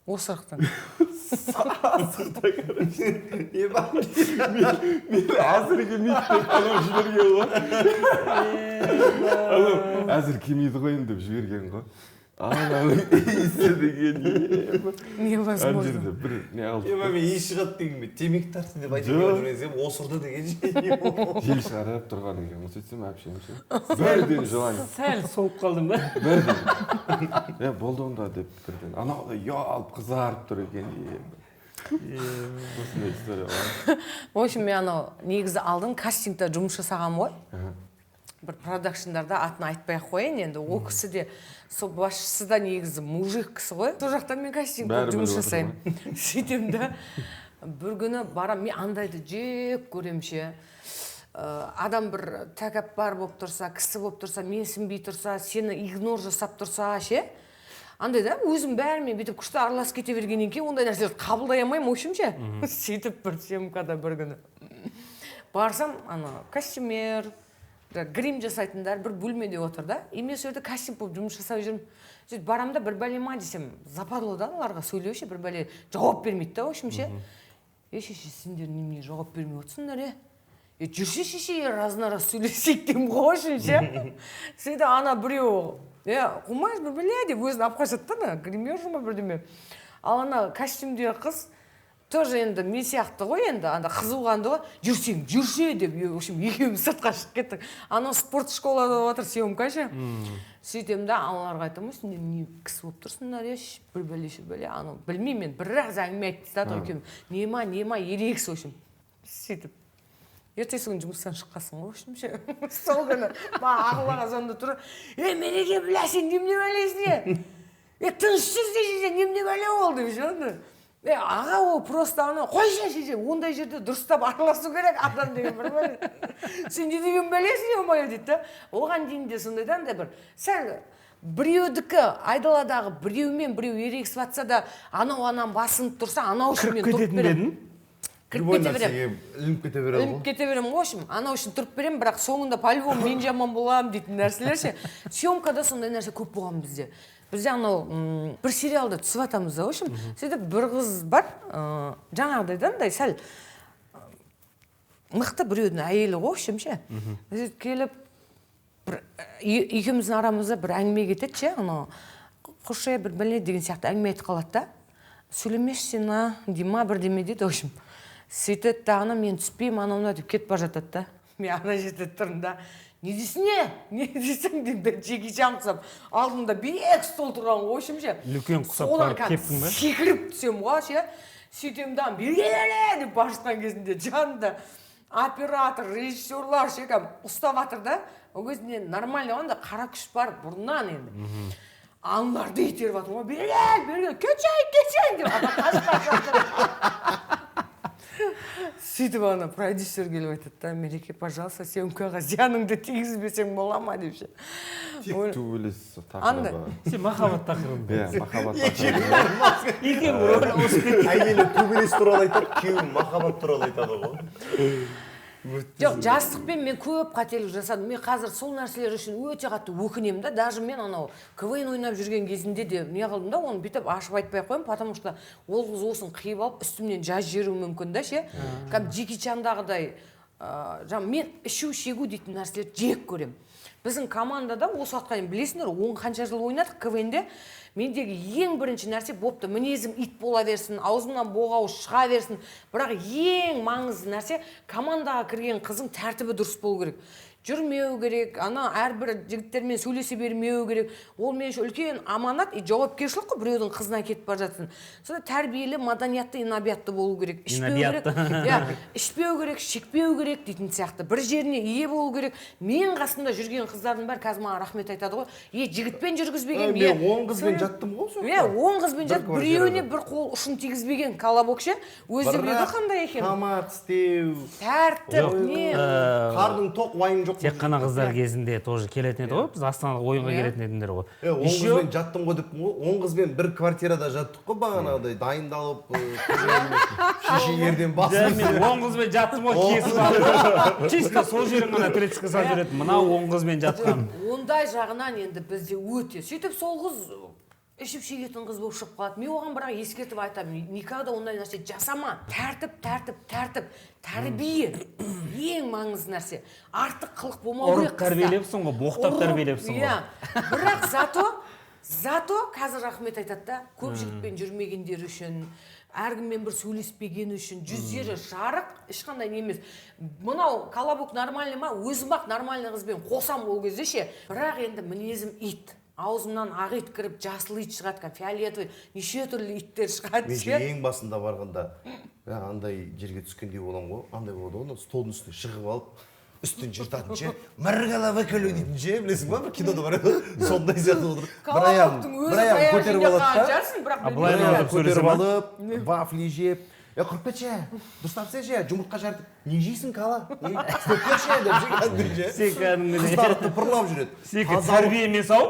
Осырықтан. Мені әзір келмейді деп анау жіберген ғой, анау әзір келмейді ғой енді деп жіберген ғой. Ананың иісі деген ема. Ана Невозможно. жерде бір не алды. Ема, мен иіс шығады дегенге темекі тартты деп айтып Жоқ. келіп жүрген, осырды деген ше. Жел шығарып тұрған екен ғой. Сөйтсем, әпшем ше, бірден желание. Сәл солып қалдың ба? Бірден е, болды онда деп, бірден анау да ұялып қызарып тұр екен. Ема. Осындай история бар. В общем, мен анау негізі алдын кастингта жұмыс жасағанмын ғой бір продакшндарда, атын айтпай ақ қояйын енді. Ол кісі де, сол басшысы да негізі мужик кісі ғой. Сол жақта мен кастинг Бәрі болып жұмыс біліп отыр. жасаймын. Сөйтемін да, бір күні барамын. Мен андайды жек көремін ше. Адам бір тәкаппар болып тұрса, кісі болып тұрса, менсінбей тұрса, сені игнор жасап тұрса ше, андай да. Өзім бәрімен бүйтіп күшті араласып кете бергеннен кейін ондай нәрселерді қабылдай алмаймын, в общем ше. Сөйтіп бір съемкада бір күні барсам, ана костюмер, бір грим жасайтындар бір бөлмеде отыр да, и мен сол жерде кастинг болып жұмыс жасап жүрмін. Сөйтіп барамын да, бір бәле ма десем, западло да аналарға сөйлеу ше, бір бәле жауап бермейді да, в общем ше. Е, шеше, сендер немене жауап бермей отырсыңдар? Е, е, жүрші, шеше, раз на раз сөйлесейік деймін ғой, в общем ше. Сөйтіп ана біреу, е, қумаш, бір бәле деп өзін алып қашады да, ана гримерша ма, бірдеме. Ал ана костюмдегі қыз тоже енді мен сияқты ғой енді, анда қызуқанды ғой. Жүрсең, жүрше деп, в общем, екеуміз сыртқа шығып кеттік. Анау спорт школада болып жатыр съемка ше. Сөйтемін да, аналарға айтамын ғой, сендер не кісі болып тұрсыңдар, е, бір бәле ше, бәле анау, білмеймін мен, біраз әңгіме айтып тастадық екеуміз, не ма, не ма, ерегіс, в общем. Сөйтіп ертесі күні жұмыстан шыққансың ғой, в общем ше. Сол күні маған ақыл звондап тұр: е, Мереке, бля, сен немене бәлесің, е, е, тыныш жүрсе, немене бәле ол деп ше анда. Е, аға, ол просто ана, қойшы, шеше, ондай жерде дұрыстап араласу керек адам деген бір бәле. Сен не деген бәлесің, ё-моё, дейді да. Оған дейін де сондай да, андай бір сәл біреудікі айдаладағы біреумен біреу ерегісіп жатса да, анау анам басынып тұрса, анау үшін мен Кіріп тұрып кететін бе беремін. едің? Кіріп Любой кете беремін. нәрсеге ілініп кете береді Ілініп ғой. кете беремін ғой, в общем, анау үшін тұрып беремін, бірақ соңында по-любому мен жаман боламын дейтін нәрселер ше. Съемкада сондай нәрсе көп болған бізде. Бізде анау бір сериалда түсіп жатамыз да, в общем, сөйтіп бір қыз бар, жаңағыдай да, андай сәл мықты біреудің әйелі ғой, в общем, ше. Сөйтіп келіп бір екеуміздің арамызда бір әңгіме кетеді ше, анау қоше бір бәле деген сияқты әңгіме айтып қалады да. Сөйлемеші сен, а дей ма, бірдеме дейді, в общем. Сөйтеді дағыны, мен түспеймін, анау мынау деп кетіп бара жатады да. Мен ана жерде тұрмын да, не дейсің, не не дейсің деймін да, Джеки Чан құсап, алдымда биік стол тұрған ғой, в общем, ше. Үлкен құсап Содан барып кәдімгі кептің ба? Секіріп түсемін ғой ше. Сөйтемін да, бері кел деп бара жатқан кезінде жанында оператор, режиссерлар ше, кәдімгі ұстап жатыр да. Ол кезде нормально ғой, анда қара күш бар бұрыннан енді. Аналарды итеріп жатыр ғой, бері кел, бері кел, кетшейін, кетшейін деп ана қашып бара жатыр. Сөйтіп ана продюсер келіп айтады да: «Мереке, пожалуйста, съемкаға зияныңды тигізбесең бола ма?» — деп ше. Тек төбелес Андай. тақырыбы. Сен махаббат тақырыбы. Иә, махаббат тақырыбы. Екеуі рөл ауысып кетті. Әйелі төбелес туралы айтады, күйеуі махаббат туралы айтады ғой. Жоқ, жастықпен мен көп қателік жасадым. Мен қазір сол нәрселер үшін өте қатты өкінемін да. Даже мен анау КВН ойнап жүрген кезінде де не қылдым да, оны бүйтіп ашып айтпай ақ қоямын, потому что ол қыз осыны қиып алып, үстімнен жазып жіберуі мүмкін да ше. Кәдімгі Джеки Чандағыдай, жаңа мен ішу, шегу дейтін нәрселерді жек көремін. Біздің командада осы уақытқа дейін білесіңдер, он қанша жыл ойнадық КВНде. Мендегі ең бірінші нәрсе бопты, мінезім ит бола берсін, аузымнан боғауыз шыға берсін, бірақ ең маңызды нәрсе — командаға кірген қыздың тәртібі дұрыс болу керек, жүрмеу керек ана әрбір жігіттермен сөйлесе бермеу керек. Ол мен үшін үлкен аманат и жауапкершілік қой, біреудің қызына кетіп бара жатсың. Сонда тәрбиелі, маданиятты, инабатты болу керек, ішпеу керек. Инабатты. Иә, ішпеу керек, шекпеу керек дейтін сияқты, бір жеріне ие болу керек. Мен қасымда жүрген қыздардың бәрі қазір маған рахмет айтады ғой, е, жігітпен жүргізбеген. Мен 10 қызбен жаттым ғой сол. Иә, 10 қызбен Бір жатып, квартирада. біреуіне бір қол ұшын тигізбеген колобок ше. Өзі де біледі ғой қандай екенін. Тамақ істеу, Тәртіп не. Қарның тоқ, уайым жоқ. Тек қана қыздар кезінде тоже келетін еді ғой, біз Астанаға ойынға Иә. келетін едіңдер ғой. Е, 10 Еще қызбен жаттым ғой деппін ғой. 10 қызбен бір квартирада жаттық қой бағанағыдай, дайындалып, шеше ерден Жә, басып. мен 10 қызбен жаттым ғой, кесіп алып, чисто сол жерін ғана трецке салып жіберетін, мынау 10 қызбен жатқан. Ондай жағынан енді бізде өте. Сөйтіп сол қыз ішіп шегетін қыз болып шығып қалады. Мен оған бірақ ескертіп айтамын: никогда ондай нәрсе жасама. Тәртіп, тәртіп, тәртіп, тәрбие ең маңызды нәрсе. Артық қылық болмау Ұрып керек қызда. тәрбиелепсің ғой, боқтап Ұрып, тәрбиелепсің ғой. Иә, бірақ зато қазір рахмет айтады да, көп жігітпен жүрмегендері үшін, әркіммен бір сөйлеспегені үшін. Жүздері жарық, ешқандай не емес. Мынау колобок нормальный ма, өзім ақ нормальный қызбен қосам ол кезде ше. Бірақ енді мінезім ит, аузымнан ақ ит кіріп, жасыл ит шығады, кәдімгі фиолетовый, неше түрлі иттер шығады Мен ше ше. ең басында барғанда, ә, андай жерге түскендей боламын ғой, андай болады ғой, ана столдың үстіне шығып алып, үстін жыртатын ше, «Мырғала выколю» дейтін ше, білесің ба, бір кинода бар еді ғой, сондай сияқты отырып, бір аяғын Колобоктың өзі бір аяғын таяқ көтеріп жеп алады қалған да, шығарсың, бірақ А былай білмеймін. бір аяғын отырып сөйлесе көтеріп ма? алып, вафли жеп, е, құрып кетші, дұрыстап істеші, жұмыртқа жарып не жейсің, кала не істеп берші деп ше, кәдімгідей ше. Сен кәдімгідей. Қыздары тыпырлап жүреді. Сенікі Тазалық- тәрбие емес ау.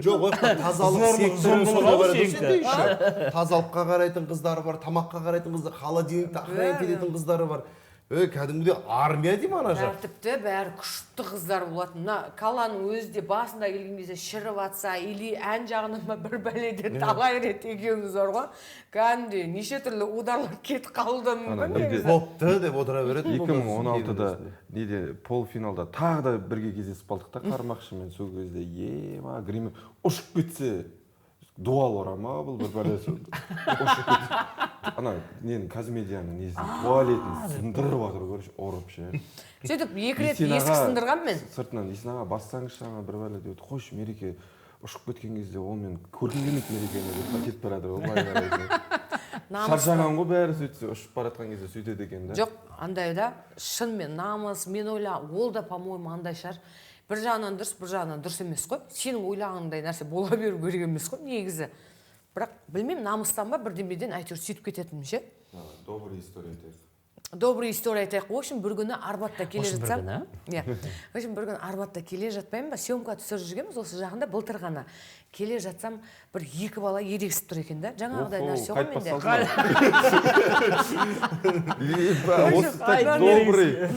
Жоқ, ол жақта тазалық Зорлық, секторы зомбылық сондай ау бар еді. сенікі. Сенде еще тазалыққа қарайтын қыздары бар, тамаққа қарайтын қыздар, холодильникті охранять ететін қыздары бар. Ей, кәдімгідей армия деймін ана жақ. Тәртіпті, бәрі күшті қыздар болатын. Мына Каланың өзі де басында келген кезде шіріп атса или ән жағынан ба, бір бәледен талай рет екеуміз бар ғой, кәдімгідей неше түрлі ударлар кетіп қалуы да Ана мүмкін неде- негізі. Бопты деп отыра береді. 2016-да неде, полуфиналда тағы да бірге кездесіп қалдық та қармақшымен. Сол кезде ема гример ұшып кетсе, дуал ұра ма бұл, бір бәле, ұшып кетсе, ана ненің, Казмедианың несін, туалетін сындырып жатыр, короче, ұрып ше. Сөйтіп екі рет Есен есік аға сындырғанмын мен. Сыртынан: «Есен аға, бассаңызшы ана бір бәле», — деп. «Қойшы, Мереке, ұшып кеткен кезде ол мен көргім келмейді Мерекені», — деп кетіп бара жатыр ғой былай қарай. Намыс. Шаршаған ғой бәрі, сөйтсе, ұшып бара жатқан кезде сөйтеді екен да. Жоқ, андай да, шынымен намыс. Мен ойла, ол да, по-моему, андай шығар. Бір жағынан дұрыс, бір жағынан дұрыс емес қой. Сенің ойлағандай нәрсе бола беру керек емес қой негізі. Бірақ білмеймін, намыстан ба, бірдемеден, әйтеуір сөйтіп кететінмін ше. Добрый история айтайық. Добрый история айтайық. В общем, бір күні Арбатта келе В общем, бір жатсам, күні? Иә, в общем, бір күні Арбатта келе жатпаймын ба, съемка түсіріп жүргенбіз осы жақында, былтыр ғана. Келе жатсам, бір екі бала ерегісіп тұр екен да, жаңағыдай нәрсе ғой менде. Либо осы так добрый.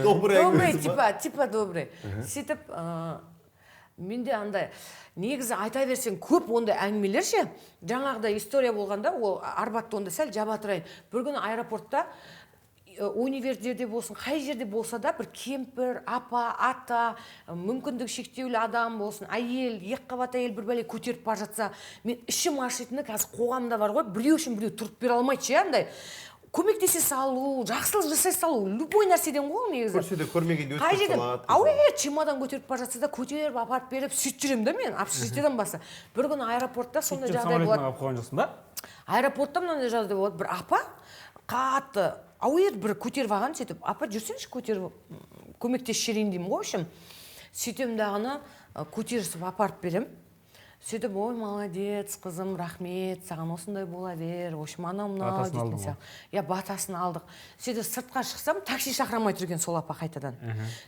Добрый. Добрый, типа добрый. Сөйтіп менде андай, негізі айта берсең, көп ондай әңгімелер ше. Жаңағыдай история болғанда, ол Арбатты онда сәл жаба тұрайын. Бір күні аэропортта, универде болсын, қай жерде болса да, бір кемпір апа, ата, мүмкіндігі шектеулі адам болсын, әйел, екі қабат әйел бір бәле көтеріп бара жатса, мен ішім ашитыны, қазір қоғамда бар ғой, біреу үшін біреу тұрып бере алмайды ше. Андай көмектесе салу, жақсылық жасай салу, любой нәрседен ғой ол негізі. Көрсе де, көрмегенде Қай өткізіп жерден салады. Ауе, чемодан көтеріп бара жатса да, көтеріп апарып беріп, сөйтіп жүремін да мен общежитиеден баса. Бір күні аэропортта сондай жағдай Самолетіне болады. алып қойған жоқсың ба? Аэропортта мынандай жағдай болады: бір апа қатты ауыр бір көтеріп алған. Сөйтіп, апа, жүрсеңші, көтеріп, көмектесіп жіберейін деймін ғой. В общем, сөйтемін дағыны, көтерісіп апарып беремін. Сөйтіп, ой, молодец, қызым, рахмет саған, осындай бола бер, в общем, анау мынау Батасын дейтін алдың ғой. сияқты. Иә, батасын алдық. Сөйтіп сыртқа шықсам, такси шақыра алмай тұр екен сол апа қайтадан.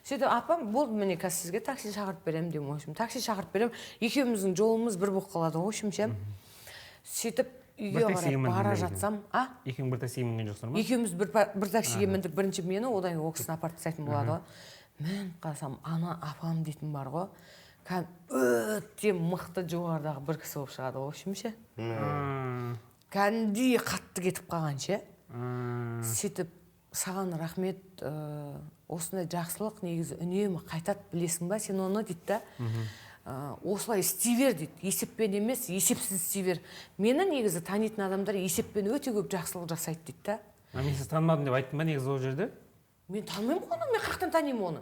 Сөйтіп, апам, болды, міне, қазір сізге такси шақырып беремін деймін. В общем, такси шақырып беремін, екеуміздің жолымыз бір болып қалады ғой, в общем ше. Сөйтіп үйге Бір таксиге қарай бара міндіңдер екен. жатсам, а? Екеуің бір таксиге мінген жоқсыңдар ма? Екеуміз бір таксиге міндік. Бірінші мені, одан кейін ол кісіні апарып тастайтын болады ғой. Мініп қалсам, ана апам дейтін бар ғой, кәдімгі өте мықты, жоғарыдағы бір кісі болып шығады ғой, в общем ше. Кәдімгідей қатты кетіп қалған ше. Сөйтіп, саған рахмет, осындай жақсылық негізі үнемі қайтады, білесің ба сен оны, дейді да. Осылай істей бер, дейді, есеппен емес, есепсіз істей бер. Мені негізі танитын адамдар есеппен өте көп жақсылық жасайды, дейді да. А мен сізді танымадым деп айттым ба негізі ол жерде? Мен танымаймын ғой оны, мен қаяқтан танимын оны?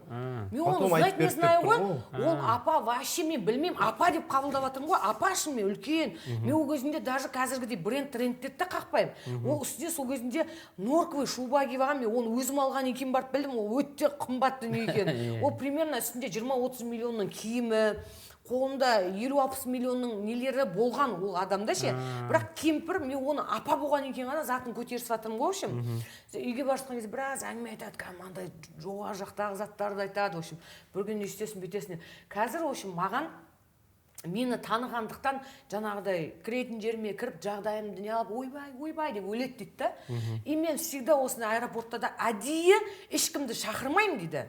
Мен оны Потом знать айтып не берді знаю деп ғой. тұр. Ол апа вообще мен білмеймін, апа деп қабылдап жатырмын ғой. Апа шынымен үлкен. Мен ол кезінде даже қазіргідей бренд, трендтерді де қақпаймын. Ол үстіне сол кезінде норковый шуба киіп алған. Мен оны өзім алғаннан кейін барып білдім, ол өте қымбат дүние екенін. Ол примерно үстінде 20-30 миллионның киімі, қолында 50-60 миллионның нелері болған ол адамда ше. Бірақ кемпір, мен оны апа болғаннан кейін ғана затын көтерісіп жатырмын ғой. В общем, үйге бара жатқан кезде біраз әңгіме айтады, кәдімгі андай жоғары жақтағы заттарды айтады. В общем, бір күні өйстесің, бүйтесің деп. Қазір, в общем, маған, мені танығандықтан, жаңағыдай кіретін жеріме кіріп, жағдайымды не алып, ойбай, ойбай деп өледі, дейді да. И мен всегда осындай аэропортта да әдейі ешкімді шақырмаймын, дейді,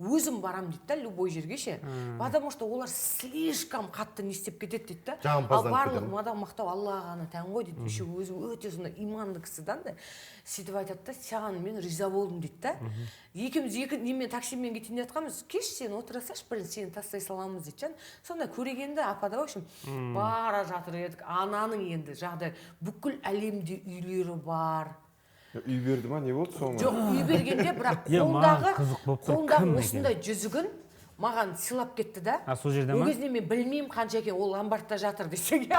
өзім барамын, дейді да, любой жерге ше, потому что олар слишком қатты не істеп кетеді, дейді да. Ал Жағымпазданып барлық кетеді ме? Мақтау Аллаға ғана тән ғой, дейді. Еще өзі өте сондай иманды кісі да андай. Сөйтіп айтады да, саған мен риза болдым, дейді да. Екеуміз екі немен, таксимен кетейін деп жатқанбыз. Кеш, сен отыра салшы, бірінші сені тастай саламыз, дейді жан. Сондай көрегенді апа да. В общем, бара жатыр едік, ананың енді жағдай, бүкіл әлемде үйлері бар. Үй берді ма, не болды соңы? Жоқ, үй бергенде, бірақ Е, маған қолындағы қызық болып тұр, қолындағы кім екен? осындай жүзігін маған сыйлап кетті да. А, сол жерде Ол ма? кезінде мен білмеймін қанша екен, ол ломбардта жатыр десең.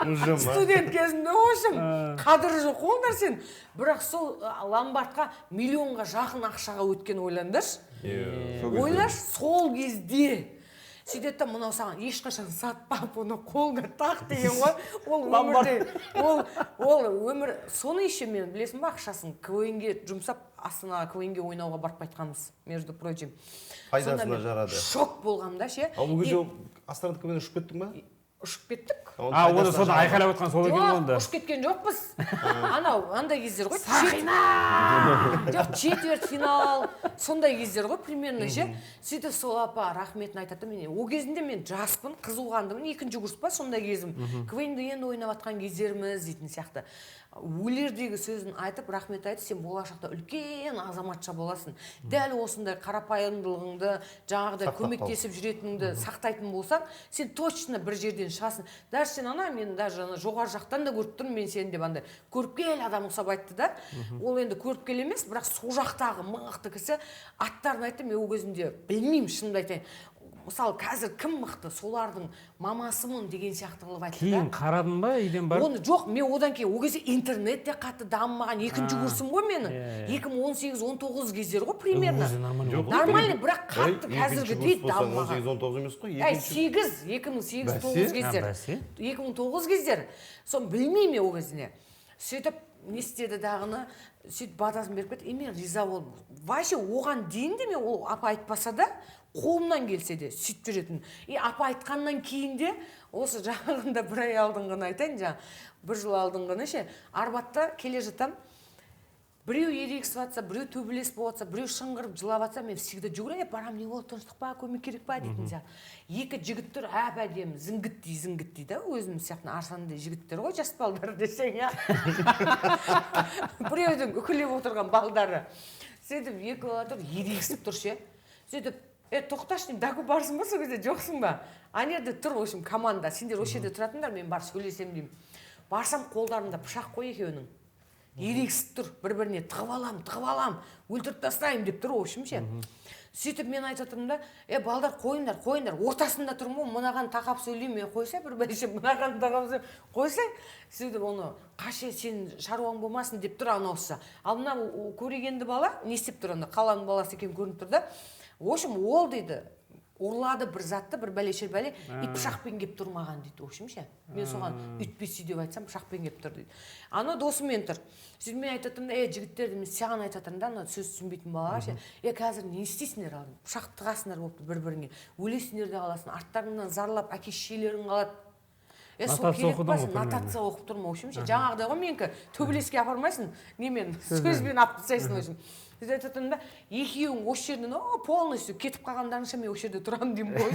Уже ма? Студент кезімде, в общем, қадірі жоқ ол нәрсенің. Бірақ сол ломбардқа миллионға жақын ақшаға өткен, ойлаңдаршы. Сол кезде. Ойлашы, сол кезде. Сөйтеді да, мынау саған, ешқашан сатпа бұны, қолыңа тақ деген ғой. Ол өмірде ол өмір. Соны еще мен, білесің ба, ақшасын КВН-ге жұмсап, Астанаға КВН-ге ойнауға барып қайтқанбыз, между прочим. Пайдасына Сонда мен жарады. шок болғанмын да ше. Ал ол кезде Астанада КВН ұшып кеттің ба? Ұшып кеттік. А, оны соны айқайлап отқан сол екен ғой Жоқ, онда. ұшып кеткен жоқпыз. Анау андай кездер ғой, жоқ, четверть финал, сондай кездер ғой примерно ше. Сөйтіп сол апа рахметін айтады да. Мен ол кезінде мен жаспын, қызуқандымын, екінші курс па, сондай кезім, КВН-ді енді ойнап жатқан кездеріміз дейтін сияқты. Өлердегі сөзін айтып, рахмет айтып, сен болашақта үлкен азаматша боласың, дәл осындай қарапайымдылығыңды, жаңағыдай Сақтап қал. көмектесіп жүретініңді сақтайтын болсаң, сен точно бір жерден шығасың. Даже сен ана, мен даже ана жоғары жақтан да көріп тұрмын мен сені деп, андай көріпкел адам ұқсап айтты да. Ол енді көріпкел емес, бірақ сол жақтағы мықты кісі. Аттарын айтты, мен ол кезінде білмеймін, шынымды айтайын. Мысалы, қазір кім мықты, солардың мамасымын деген сияқты қылып айтты. Кейін қарадың ба үйден барып? Оны жоқ, мен одан кейін, ол кезде интернет те қатты дамымаған, екінші курсым ғой менің. 2018-19 кездері ғой примерно. Нормально, бірақ қатты қазіргідей дамымаған. 18-19 емес қой. Әй, 8, 2008-9 кездер. 2009 кездер. Соны білмеймін мен ол кезде. Сөйтіп не істеді дағыны, сөйтіп батасын беріп кетті, и мен риза болдым. Вообще оған дейін де мен ол апа айтпаса да, қолымнан келсе де сөйтіп жүретін. И апа айтқаннан кейін де, осы жақында бір ай алдыңғыны айтайын, жаңа бір жыл алдыңғыны ше, Арбатта келе жатам, біреу ерегісіп жатса, біреу төбелес болып жатса, біреу шыңғырып жылап жатса, мен всегда жүгіріп барамын, не болды, тыныштық па, көмек керек па дейтін сияқты. Екі жігіт тұр, әп әдемі, зіңгіттей зіңгіттей да, өзім сияқты арсандай жігіттер ғой, жас балдар десең, иә. Біреудің үкілеп отырған балдары. Сөйтіп екі бала тұр, ерегісіп тұр ше. Сөйтіп, тоқташы деймін, Даку барсың ба, сол кезде жоқсың ба? Ана жерде тұр, в общем, команда, сендер осы жерде тұратындар, мен барып сөйлесемін деймін. Барсам қолдарында пышақ қой екеуінің. Ерегісіп тұр, бір-біріне тығып алам, тығып алам, өлтіріп тастаймын деп тұр, в общем ше. Сөйтіп мен айтып отырмын да, балдар қойыңдар, қойыңдар, ортасында тұрмын ғой, мынаған тақап сөйлеймін, мен қойсай, бір бәлеше мынаған тақап сөйлеймін, қойсай. Сөйтіп оны, қаше, сен шаруаң болмасын деп тұр анаусы. Ал мына көрегенді бала не істеп тұр анда, қаланың баласы екен көрініп тұр да. В общем, ол дейді, ұрлады бір затты, бір бәлеше бәле, и пышақпен кеп тұр маған дейді, в общем ше. Мен соған үйтпесе деп айтсам, пышақпен кеп тұр дейді. Ана досыммен тұр. Сөйтіп мен айтып отырмын да, жігіттер, мен саған айтып отырмын да, ана сөз түсінбейтін балаға ше. Қазір не істейсіңдер ал? Пышақ тығасыңдар болыпты бір-біріңе. Өлесіңдер де қаласың, арттарыңнан зарлап әке шешелерің қалады. Сол керек па, нотация оқып тұрмын, в общем ше. Жаңағыдай ғой менікі, төбелеске апармайсың, немен, сөзбен алып тастайсың, в общем. Сөйтіп айтып отырмын да, екеуің осы жерден полностью кетіп қалғандарыңша мен осы жерде тұрамын деймін ғой.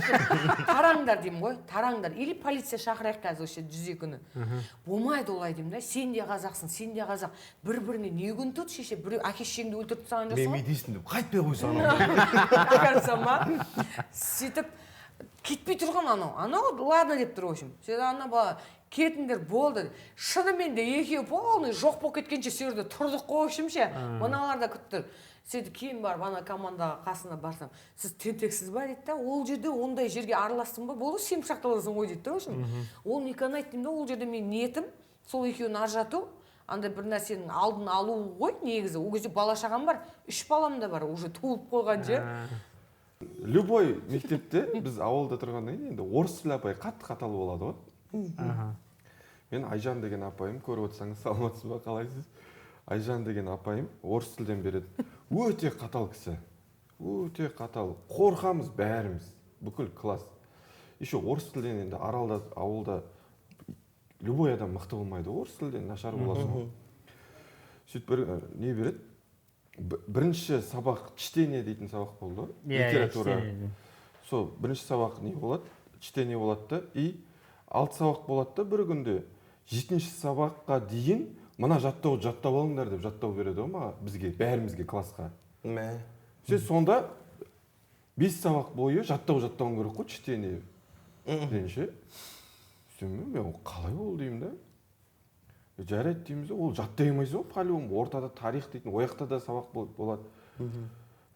Тараңдар деймін ғой, тараңдар. Или полиция шақырайық қазір осы жерде 102-ні. Болмайды олай деймін да, сен де қазақсың, сен де қазақ. Бір-біріне не күн тұт шеше, біреу әке шешеңді өлтіріп тастаған жоқсың ғой. Мен медейсің деп қайтпай қойса анау. Оказывается ма? Сөйтіп кетпей тұрған анау. Анау ладно деп тұр, в общем. Сөйтіп ана бала кетіңдер болды. Шынымен де екеуі полный жоқ болып кеткенше сол жерде тұрдық қой, в общем ше. Мыналар да күтті. Сөйтіп кейін барып ана командаға қасына барсам, сіз тентексіз ба дейді да, ол жерде ондай жерге араластың ба, болды, сен пышақталасың ғой дейді да, в общем. Ол не канайды деймін да, ол жерде менің ниетім сол екеуін ажырату, андай бір нәрсенің алдын алу ғой негізі. Ол кезде бала шағам бар, 3 балам да бар, уже туылып қойған же. Любой мектепте біз ауылда тұрғаннан кейін енді орыс тілі апай қатты қатал болады ғой. Мен Айжан деген апайым, көріп отырсаңыз, саламатсыз ба, қалайсыз? Айжан деген апайым орыс тілден береді. Өте қатал кісі. Өте қатал. Қорқамыз бәріміз, бүкіл класс. Еще орыс тілден енді аралда, ауылда любой адам мықты болмайды, орыс тілден нашар боласың ғой. Сөйтіп бір не береді? Бірінші сабақ чтение дейтін сабақ болды. Литература. Сол бірінші сабақ не болады? Чтение болады да, и 6 сабақ болады да бір күнде. 7-ші сабаққа дейін мына жаттауды жаттап алыңдар деп жаттау береді ғой маған, бізге, бәрімізге классқа. Сен сонда 5 сабақ бойы жаттау жаттауың керек қой, чтение. Денше. Сөйтіп мен қалай ол деймін да. Жарайды дейміз, ол жаттай алмайсың ғой, по-любому ортада тарих дейтін, ояқта да сабақ болады.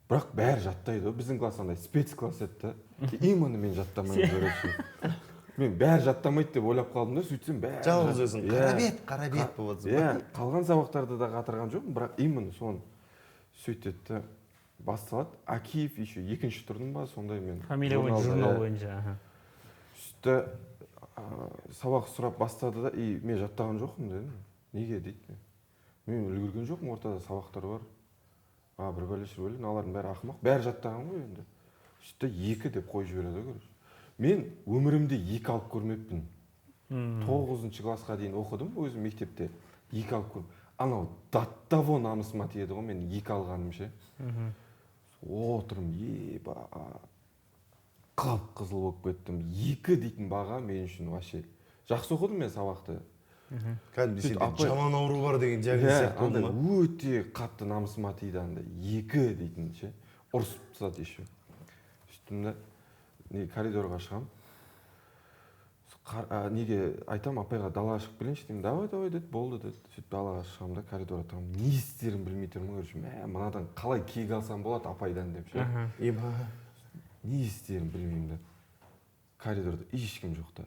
Бірақ бәрі жаттайды ғой, біздің класс андай спецкласс еді да. Именно мен жаттамаймын, короче. Мен бәрі жаттамайды деп ойлап қалдым да, сөйтсем бәрі. Жалғыз өзің, қара бет, қара бет болып отырсың. Иә, қалған сабақтарды да қатырған жоқпын, бірақ именно соны сөйтеді да басталады. Акиев еще екінші тұрдым ба, сондай мен. Фамилия бойынша, журнал бойынша. Сөйтті сабақ сұрап бастады да, и мен жаттаған жоқпын дедім. Неге дейді. Мен үлгерген жоқпын, ортада сабақтар бар. Бір бәле шір бәле, мыналардың бәрі ақымақ, бәрі жаттаған ғой енді. Сөйтті 2 деп қойып жібереді короче. Мен өмірімде 2 алып көрмеппін. 9-шы классқа дейін оқыдым өзім мектепте. 2 алып көрмеппін. Анау до того намысыма тиеді ғой мен 2 алғаным ше. Отырмын, еба, қып-қызыл болып кеттім. 2 дейтін баға мен үшін вообще. Жақсы оқыдым мен сабақты. Кәдімгі сенде жаман ауру бар деген диагноз сияқты болды ма? Өте қатты намысыма тиді андай 2 дейтін ше. Ұрысып тастады еще. Сөйттім да, не коридорға шығам. Неге айтам, апайға далаға шығып келейінші деймін. Давай, давай деді, болды деді. Сөйтіп далаға шығамын да, коридорға тұрамын. Не істерімді білмей тұрмын, короче. Мә, мынадан қалай кек алсам болады апайдан деп ше. Еба. Не істерімді білмеймін да. Коридорда ешкім жоқ та.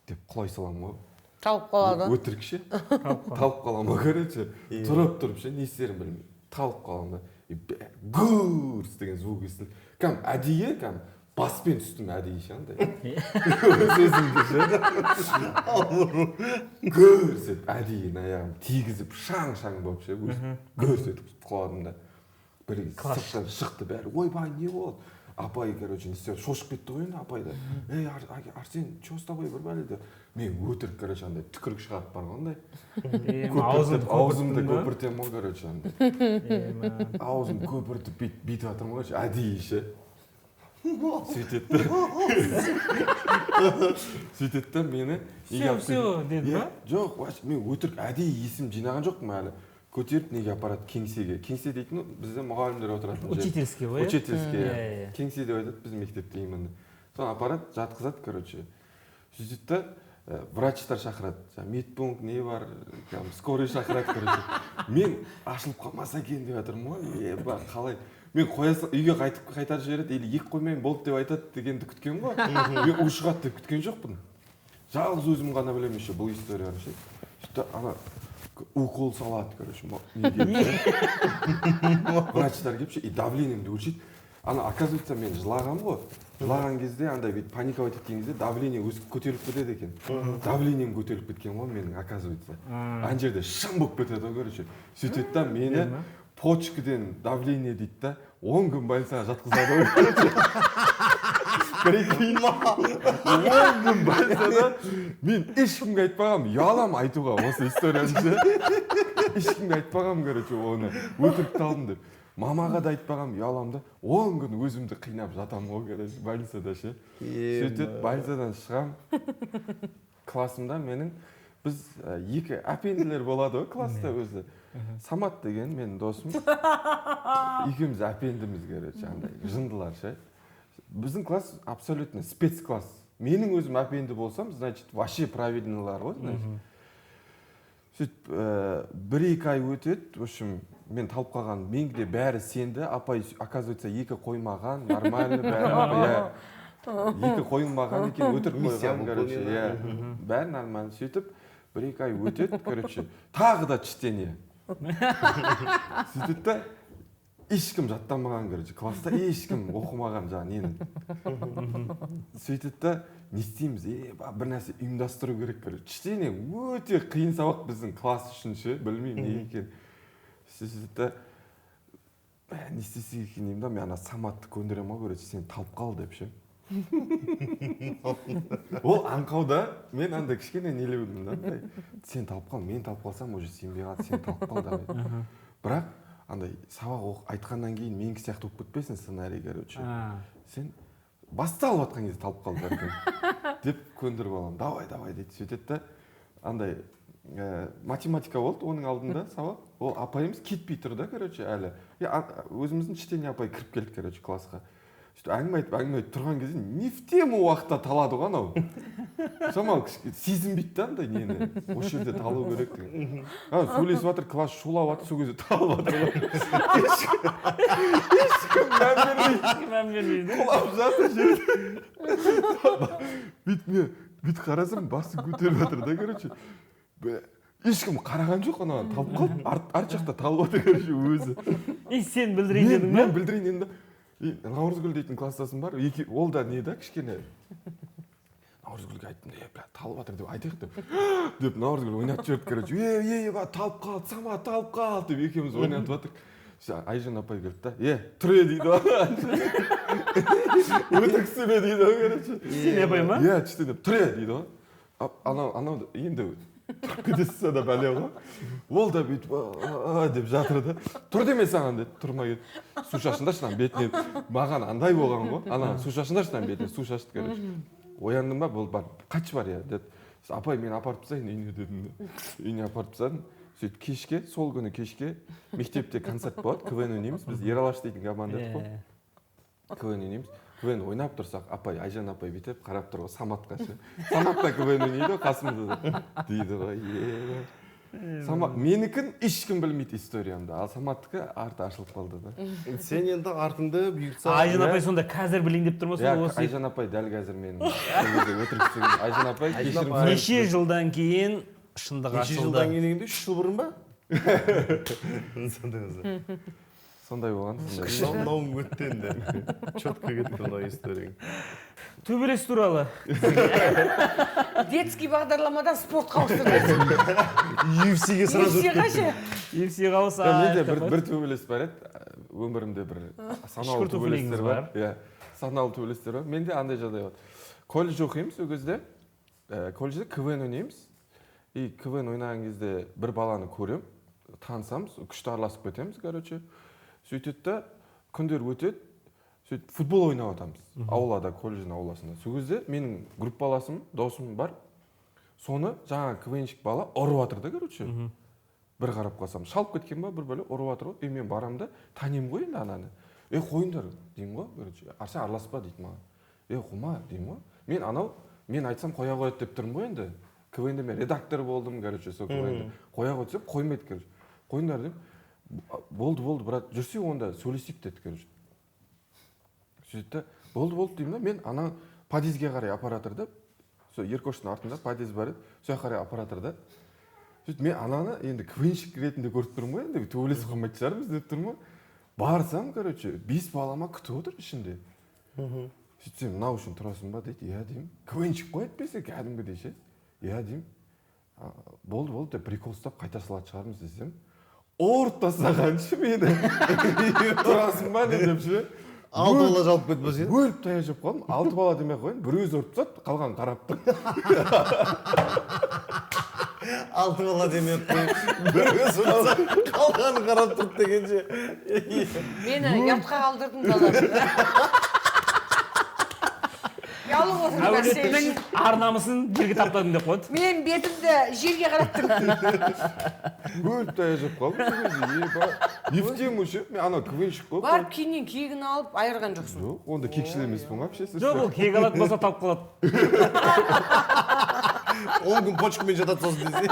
Деп құлай саламын ғой. Талып қалады. Өтірік ше. Талып қаламын ғой, короче. Тұрып ше, не істерімді білмей. Талып қаламын да. Гүрс деген звук естілді. Кәдімгі әдейі, кәдімгі баспен түстім әдейі ше андай. Өз өзімді ше. Гүрс етіп әдейі аяғым тигізіп шаң-шаң болып ше, гүрс етіп құладым да. Бір сырттан шықты бәрі. Ойбай, не болды? Апай, короче, не істеп шошып кетті ғой енді апай да. Ей, Арсен, че с тобой, бір бәле деп. Мен өтірік, короче, андай түкірік шығарып бар ғой андай. Аузымды көпіртемін ғой, короче, андай. Аузым көпіртіп бүйтіп жатырмын ғой, әдейі ше. Сөйтеді да мені. Все, все, деді ба? Жоқ, мен өтірік әдейі есім жинаған жоқпын әлі. Көтеріп неге апарады кеңсеге. Кеңсе дейтін бізде мұғалімдер отыратын жер. Учительский ғой, иә? Учительский, иә. Кеңсе деп айтады біздің мектепте именно. Соны апарады, жатқызады, короче. Сөйтеді да врачтар шақырады. Медпункт не бар, скорый шақырады, короче. Мен ашылып қалмаса екен деп жатырмын ғой. Еба, қалай? Мен үйге қайтып қайтарып жібереді, или екі қоймаймын болды деп айтады дегенді күткен ғой. Мен ушығады деп күткен жоқпын. Жалғыз өзім ғана білемін еще бұл историяны ше. Сөйтті ана укол салады, короче, врачтар келіп ше, и давлениемді өлшейді. Ана, оказывается, мен жылағам ғой. Жылаған кезде, андай бүйтіп паниковать еткен кезде давление өсіп көтеріліп кетеді екен. Давлением көтеріліп кеткен ғой менің, оказывается. Ана жерде шым болып кетеді ғой, короче. Сөйтеді да мені почкіден давление дейді да, 10 күн больницаға жатқызады ғой, короче. Прикинь, 10 күн больницада мен ешкімге айтпағанмын, ұяламын айтуға осы историяны ше. Ешкімге айтпағанмын, короче, оны өтірік талдым деп. Мамаға да айтпағанмын, ұяламын да. 10 күн өзімді қинап жатамын ғой, короче, больницада ше. Сөйтіп больницадан шығамын. Классымда менің біз екі әпенделер болады ғой класста өзі. Самат деген менің досым. Екеуміз әпендіміз, короче, андай жындылар ше. Біздің класс абсолютно спецкласс. Менің өзім әпенді болсам, значит, вообще правильныйлар ғой, значит. Сөйтіп, 1-2 ай өтеді, в общем, мен талып қалған, менге де бәрі сенді, апай, оказывается, екі қоймаған, нормально бәрі, иә. Екі қойылмаған екен, өтірік қойған, короче, иә. Бәрі нормально. Сөйтіп, 1-2 ай өтеді, короче, тағы да чтение. Сөйтеді да, ешкім жаттамаған, короче, класста ешкім оқымаған жаңа нені. Сөйтеді да, не істейміз, бір нәрсе ұйымдастыру керек, короче. Чтение өте қиын сабақ біздің класс үшін ше, білмеймін неге екенін. Сөйтеді да, не істесек екен деймін да, мен ана Саматты көндіремін ғой, короче, сен талып қал деп ше. Ол аңқау да, мен андай кішкене нелеудім да, сен талып қал, мен талып қалсам, уже сенбей қалады, сен талып қал да. Бірақ андай сабақ айтқаннан кейін менікі сияқты болып кетпесін сценарий, короче. Сен басталып жатқан кезде талып қал бәлкім деп көндіріп аламын. Давай, давай дейді. Сөйтеді да, андай математика болды оның алдында сабақ. Ол апайымыз кетпей тұр да, короче, әлі. Өзіміздің чтение апай кіріп келді, короче, классқа. Сөйтіп әңгіме айтып, әңгіме айтып тұрған кезде не в тему уақытта талады ғой анау. Шамалы сезінбейді да андай нені. Осы жерде талу керек деген. Сөйлесіп жатыр, класс шулап жатыр, сол кезде талып жатыр ғой. Ешкім мән бермейді. Ешкім мән бермейді. Құлап жатыр жерде. Бүйтіп мен бүйтіп қарасам, басын көтеріп жатыр да, короче. Ешкім қараған жоқ, анаған талып қалды. Арт жақта талып жатыр, короче, өзі. И сен білдірейін дедің ба? Мен білдірейін дедім да. Наурызгүл дейтін класстасым бар, ол да не да, кішкене. Наурызгүлге айттым, бля, талып жатыр деп айтайық деп. Деп Наурызгүл ойнатып жіберді, короче. Ей, талып қалды, Самат талып қалды деп екеуміз ойнатып жатырық. Айжан апай келді да, тұр дейді ғой. Өтірік істеме дейді ғой, короче. Сен апай ма? Иә, түстен деп, тұр дейді ғой. Анау енді тұрып кетесіз да бәле ғой. Ол да бүйтіп деп жатыр да. Тұр деме саған деді, тұрмай кетті. Су шашындашы мынаның бетіне. Маған андай болған ғой. Ана су шашындашы мынаның бетіне, су шашты, короче. Ояндым ба, болды, бар, қайтшы бар, иә, деді. Апай, мені апарып тастайын үйіне дедім. Үйіне апарып тастадым. Сөйтіп кешке, сол күні кешке мектепте концерт болады, КВН ойнаймыз. Біз Ералаш дейтін команда едік қой. КВН ойнаймыз. КВН ойнап тұрсақ, апай, Айжан апай бүйтіп қарап тұр ғой, Саматқа ше. Самат та КВН ойнайды ғой, қасымызда да. Дейді ғой, е. Менікін ешкім білмейді историямды, ал Саматтікі арты ашылып қалды да. Сен енді артыңды бұйыртса. Айжан апай сонда қазір білейін деп тұр ма? Иә, Айжан апай дәл қазір менің өтірік істеген. Айжан апай, кешірім. Неше жылдан кейін шындық ашылды? Неше жылдан кейін дегенде 3 жыл бұрын ба? Сондай болған. Мынауың өтті енді. Четко кетті мынау историяң. Төбелес туралы. Детский бағдарламадан спортқа ауыстырды. UFC-ге сразу UFC-ға ше? UFC-ға ауысады. Менде бір төбелес бар еді. Өмірімде бір санаулы төбелестер бар. Иә, санаулы төбелестер бар. Менде андай жағдай болды. Колледж оқимыз ол кезде. Колледжде КВН ойнаймыз. И КВН ойнаған кезде бір баланы көрем, танысамыз, күшті араласып кетеміз, короче. Сөйтеді да, күндер өтеді, сөйтіп футбол ойнап жатамыз аулада, колледждің ауласында. Сол кезде менің группаласым, досым бар, соны жаңағы КВНщик бала ұрып жатыр да, короче. Бір қарап қалсам, шалып кеткен ба, бір бәле ұрып жатыр ғой. И мен барамын да, танимын ғой енді ананы. Ей, қойыңдар деймін ғой, короче. Арсен араласпа дейді маған. Ей, қойма деймін ғой. Мен анау, мен айтсам қоя қояды деп тұрмын ғой енді. КВН-де мен редактор болдым, короче, сол КВН-де. Қоя қойды десем, қоймайды, короче. Қойыңдар деймін. Болды, болды, брат, жүрсе онда сөйлесейік деді, короче. Сөйтті, болды, болды деймін да, мен ана подъездге қарай аппаратыр да, сол Еркоштың артында подъезд бар еді, сол жаққа қарай аппаратыр да. Сөйтіп мен ананы енді КВНщик ретінде көріп тұрмын ғой, енді төбелесіп қалмайтын шығармыз деп тұрмын ғой. Барсам, короче, 5 балама күтіп отыр ішінде. Сөйтсем, мынау үшін тұрасың ба дейді, иә деймін. КВНщик қой әйтпесе кәдімгідей ше. Иә деймін. Болды, болды деп прикол ұстап қайта салатын шығармыз десем, ұрып тастағаншы мені. Тұрасың ба не деп ше. 6 бала жалып кетті ба сені? Өліп таяқ жеп қалдым. 6 бала демей ақ қояйын, бір өзі ұрып тастады, қалғанын қарап тұр. 6 бала демей ақ қояйын, бір өзі ұрып тастады, қалғанын қарап тұрды дегенше. Мені ұятқа қалдырдың балам. Ұялып отырмын да сен Әулеттің үшін. ар намысын жерге таптадың деп қойды. Мен бетімді жерге қараттым. Өліп таяқ жеп қалдым сол кезде, еба. Не в тему ше, мен анау КВНщик қой. Барып кейіннен кегін алып айырған жоқсың. Жоқ, онда кекшіл емеспін ғой вообще. Жоқ, ол кек алатын болса тауып қалады. 10 күн почкамен жатады сосын десе.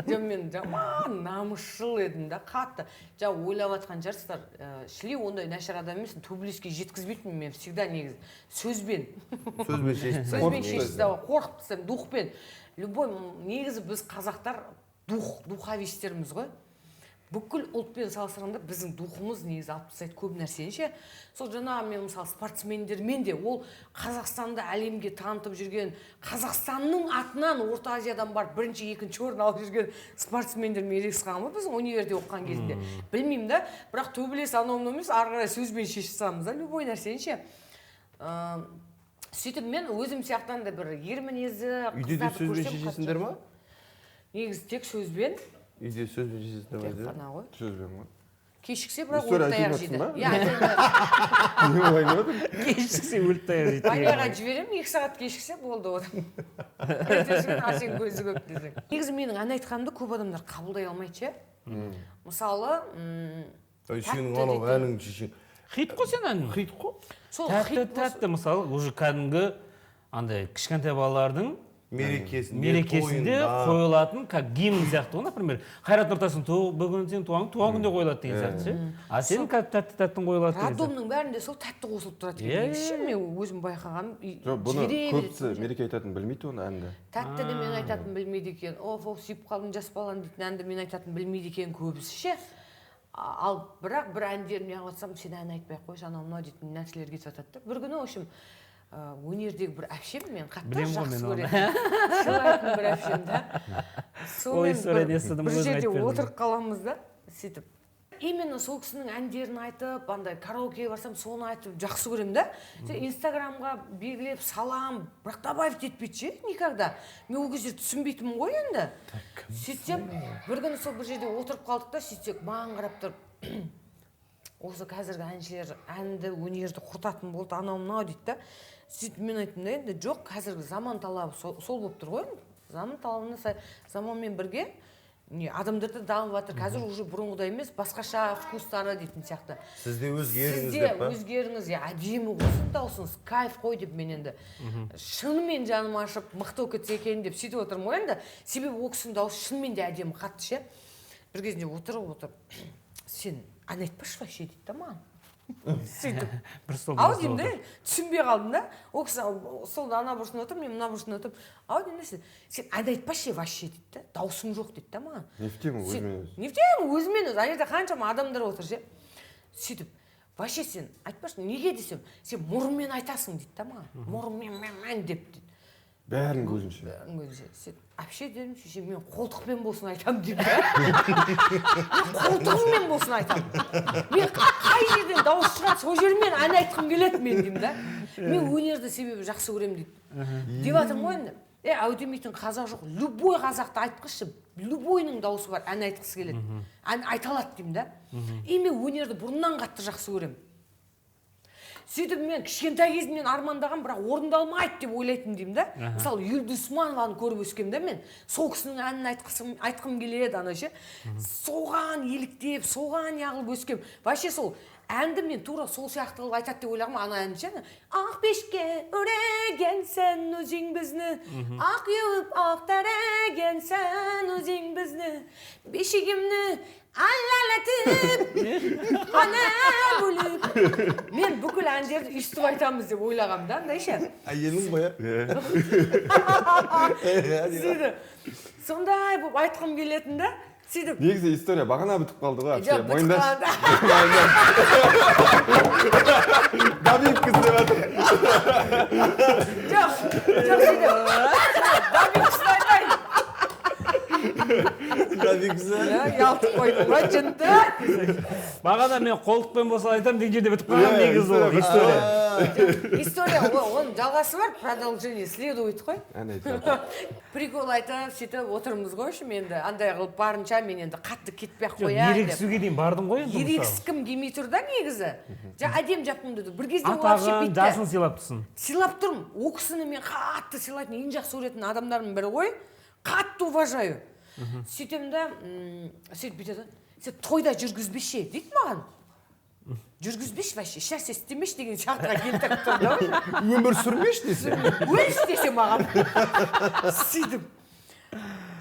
Жоқ, мен жаман намысшыл едім да, қатты. Жаңа ойлап жатқан шығарсыздар, шіли ондай нашар адам емеспін, төбелеске жеткізбейтінмін мен всегда негізі. Сөзбен. Сөзбен шешіп тастаймын. Сөзбен шешіп тастауға, қорқып тастаймын, духпен. Любой, негізі біз қазақтар духовистерміз ғой. Бүкіл ұлтпен салыстырғанда біздің духымыз негізі алып тастайды көп нәрсені ше. Сол жаңағы мен мысалы спортсмендермен де ол Қазақстанды әлемге танытып жүрген, Қазақстанның атынан Орта Азиядан барып бірінші, екінші орын алып жүрген спортсмендермен ерегісіп қалған ғой біздің универде оқыған кезінде. Білмеймін да, бірақ төбелес анау мынау емес, ары қарай сөзбен шешіп тастамыз да любой нәрсені ше. Сөйтіп мен өзім сияқтан да бір ер мінезі Үйде де қыздарды сөзбен көрсем қатты шешесіңдер ма? Негізі тек сөзбен. Үйде сөзбен шешесіңдер ма? Тек қана ғой. Сөзбен ғой. Кешіксе бірақ История өліп таяқ айтайын жейді. ба? Иә, айтайын ба? Не болайын деп жатыр? Кешіксе өліп таяқ жейді. Баняға жіберемін, 2 сағат кешіксе болды одан. Ертесі күні Арсен көзі көп десең. Негізі менің ән айтқанымды көп адамдар қабылдай алмайды ше. Мысалы, Ой, сенің тәтті анау дейтін. әнің шешең. Хит қой сен әнің. Хит қой. Сол Тәтті, хит болса- тәтті, мысалы, уже кәдімгі андай кішкентай балалардың мерекесінде қойылатын как гимн сияқты ғой, например, Қайрат Нұртастың бүгін сен туған күнде қойылады деген сияқты ше. А сен как тәтті тәттің қойылады деген сияқты. Роддомның бәрінде сол тәтті қосылып тұрады екен Иә, негізі ше, иә, мен өзім байқағаным, Жоқ, бұны жібере көбісі береді. мереке айтатынын білмейді оны әнді. Тәттіні мен айтатынын білмейді екен. Оф, оф, сүйіп қалдым жас баланы дейтін әнді мен айтатынын білмейді екен көбісі ше. Ал бірақ бір әндерін неғып жатсам, сен ән айтпай ақ қойшы, анау мынау дейтін нәрселер кетіп жатады да. Бір күні, в общем, өнердегі бір әпшем мен қатты Білемін ғой жақсы мен оны. көретін. Сыйлайтын бір әпшем да. Ол Сонымен историяны естідім, бір өзің жерде айтып бердің. отырып қаламыз да, сөйтіп. Именно сол кісінің әндерін айтып, андай караокеге барсам соны айтып жақсы көремін да. Инстаграмға белгілеп салам, бірақ добавить етпейді ше, никогда. Мен ол кезде түсінбейтінмін ғой енді. Сөйтсем, бір күні сол бір жерде отырып қалдық та, сөйтсек маған қарап тұрып, осы қазіргі әншілер әнді, өнерді құртатын болды, анау мынау дейді да. Сөйтіп мен айттым да, енді жоқ, қазіргі заман талабы сол болып тұр ғой енді. Заман талабына сай, заманмен бірге Не адамдар да дамып жатыр қазір, уже бұрынғыдай емес, басқаша вкустары дейтін сияқты. Сіз де өзгеріңіз Сіз де деп па? Өзгеріңіз, иә, әдемі ғой сіздің дауысыңыз, кайф қой деп. Мен енді шынымен жаным ашып, мықты болып кетсе екен деп сөйтіп отырмын ғой енді. Себебі ол кісінің дауысы шынымен де әдемі, қатты ше. Бір кезінде отырып отырып: «Сен ән айтпашы вообще», — дейді да маған сөйтіп. Бір столдың Ау басында деймін да, отыр. түсінбей қалдым да. Ол кісі столда ана бұрышында отыр, мен мына бұрышында отырмын. «Ау», — деймін да, «Сен ән айтпашы вообще», — дейді да, «дауысың жоқ», — дейді да маған. Не в тему. Өзімен өзі. Не в тему, өзімен өзі. Ана жерде қаншама адамдар отыр ше. Сөйтіп: «Вообще сен айтпашы». «Неге?» — десем, «Сен мұрынмен айтасың», — дейді да маған, «мұрынмен мен мен деп дейді. Бәрінің көзінше. Бәрінің көзінше. Сөйтіп: «Вообще», — дедім, «шеше, мен қолтықпен болсын айтамын», — деймін да. «Мен қолтығыммен болсын айтамын, мен қай жерден дауыс шығады, сол жермен ән айтқым келеді мен», — деймін да. «Мен өнерді себебі жақсы көремін», — дейді деп жатырмын ғой енді. Е, әу демейтін қазақ жоқ, любой қазақты айтқызшы, любойның дауысы бар, ән айтқысы келеді, ән айта алады деймін да. И мен өнерді бұрыннан қатты жақсы көремін. Сөйтіп мен кішкентай кезімнен армандағанмын, бірақ орындалмайды деп ойлайтынмын деймін да. Мысалы, Юлдуз Усманованы көріп өскенмін да мен. Сол кісінің әнін айтқым келеді ана ше. Соған еліктеп, соған неғылып өскенмін. Вообще сол әнді мен тура сол сияқты қылып айтады деп ойлағанмын ана әнді ше. Ақ бешке өреген сен өзің бізді, ақ юып ақ тәреген сен өзің бізді, бешігімні аллалатып қана бөліп. Мен бүкіл әндерді өйстіп айтамыз деп ойлағанмын да андай ше. Әйелің ғой, иә. Сөйтіп сондай болып айтқым келетін да сөйтіп. Негізі история бағана бітіп қалды ғой, әпше. Жоқ, бітіп Мойындашы. қалды. Добивка істеп жатыр. Жоқ, жоқ, сөйтіп добивкасын айтайын. Добивкасы. Иә, ұялтып қойдың ғой, жынды. Бағана мен қолтықпен болса айтамын деген жерде бітіп қалған Иә, негізі ол история. История. История, оның жалғасы бар, продолжение следует қой. Ән айтып жатыр. Прикол айтып сөйтіп отырмыз ғой. Общем, енді андай қылып барынша мен енді қатты кетпей ақ Жоқ, қояйын деп. Ерегісуге дейін бардың ғой енді, мысалы. Ерегіскім келмей тұр да негізі. Жаңа әдемі жапқым деді бір кезде, ол вообще Атағын, бүйтті. Жасын сыйлап тұрсың. Сыйлап тұрмын. Ол кісіні мен қатты сыйлайтын, ең жақсы көретін адамдарымның бірі ғой, қатты уважаю. Сөйтемін да, сөйтіп бүйтеді: «Сен тойда жүргізбеші», — дейді маған, «жүргізбеші, вообще ешнәрсе істемеші» деген сияқтыға келтіріп тұр да. Өмір сүрмеші десе. Өлші десе маған. Сөйтіп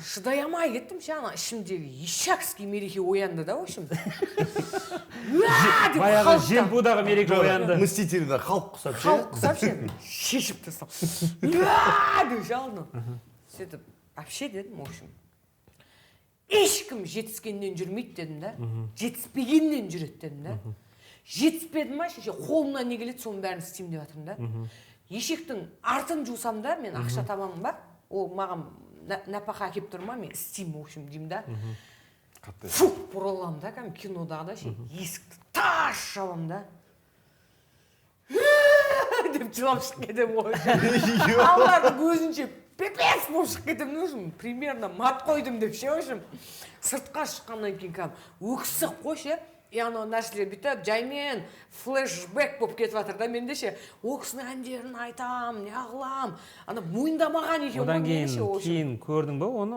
шыдай алмай кеттім ше. Ана ішімдегі ишакский Мереке оянды да, в общем, «Уа!» деп. Баяғы Халықтан. Жемпудағы Мереке оянды. Мстительді халық құсап ше. Халық құсап ше, шешіп тастап «Уа!» деп ше алдына. Сөйтіп: «Вообще, — дедім, — в общем, ешкім жетіскеннен жүрмейді, — дедім да, — жетіспегеннен жүреді», — дедім да. «Жетіспедім ма, шеше, қолымнан не келеді, соның бәрін істеймін деп жатырмын да. Ешектің артын жусам да, мен ақша табамын ба, ол маған нәпақа әкеліп тұр ма, мен істеймін, в общем», — деймін да. Қатты. Фук, бұрыламын да, кәдімгі кинодағыдай ше, есікті тас жабамын да, деп жылап шығып кетемін ғой. Аллардың көзінше пипец болып шығып кетемін. В общем, примерно мат қойдым деп ше. В общем, сыртқа шыққаннан кейін кәдімгі өксік қой ше. И анау нәрселер бүйтіп жаймен флешбэк болып кетіп жатыр да менде ше. Ол кісінің әндерін айтамын, неғыламын, ана мойындамаған екен ғой Одан мені кейін ше, в общем. Кейін көрдің ба оны?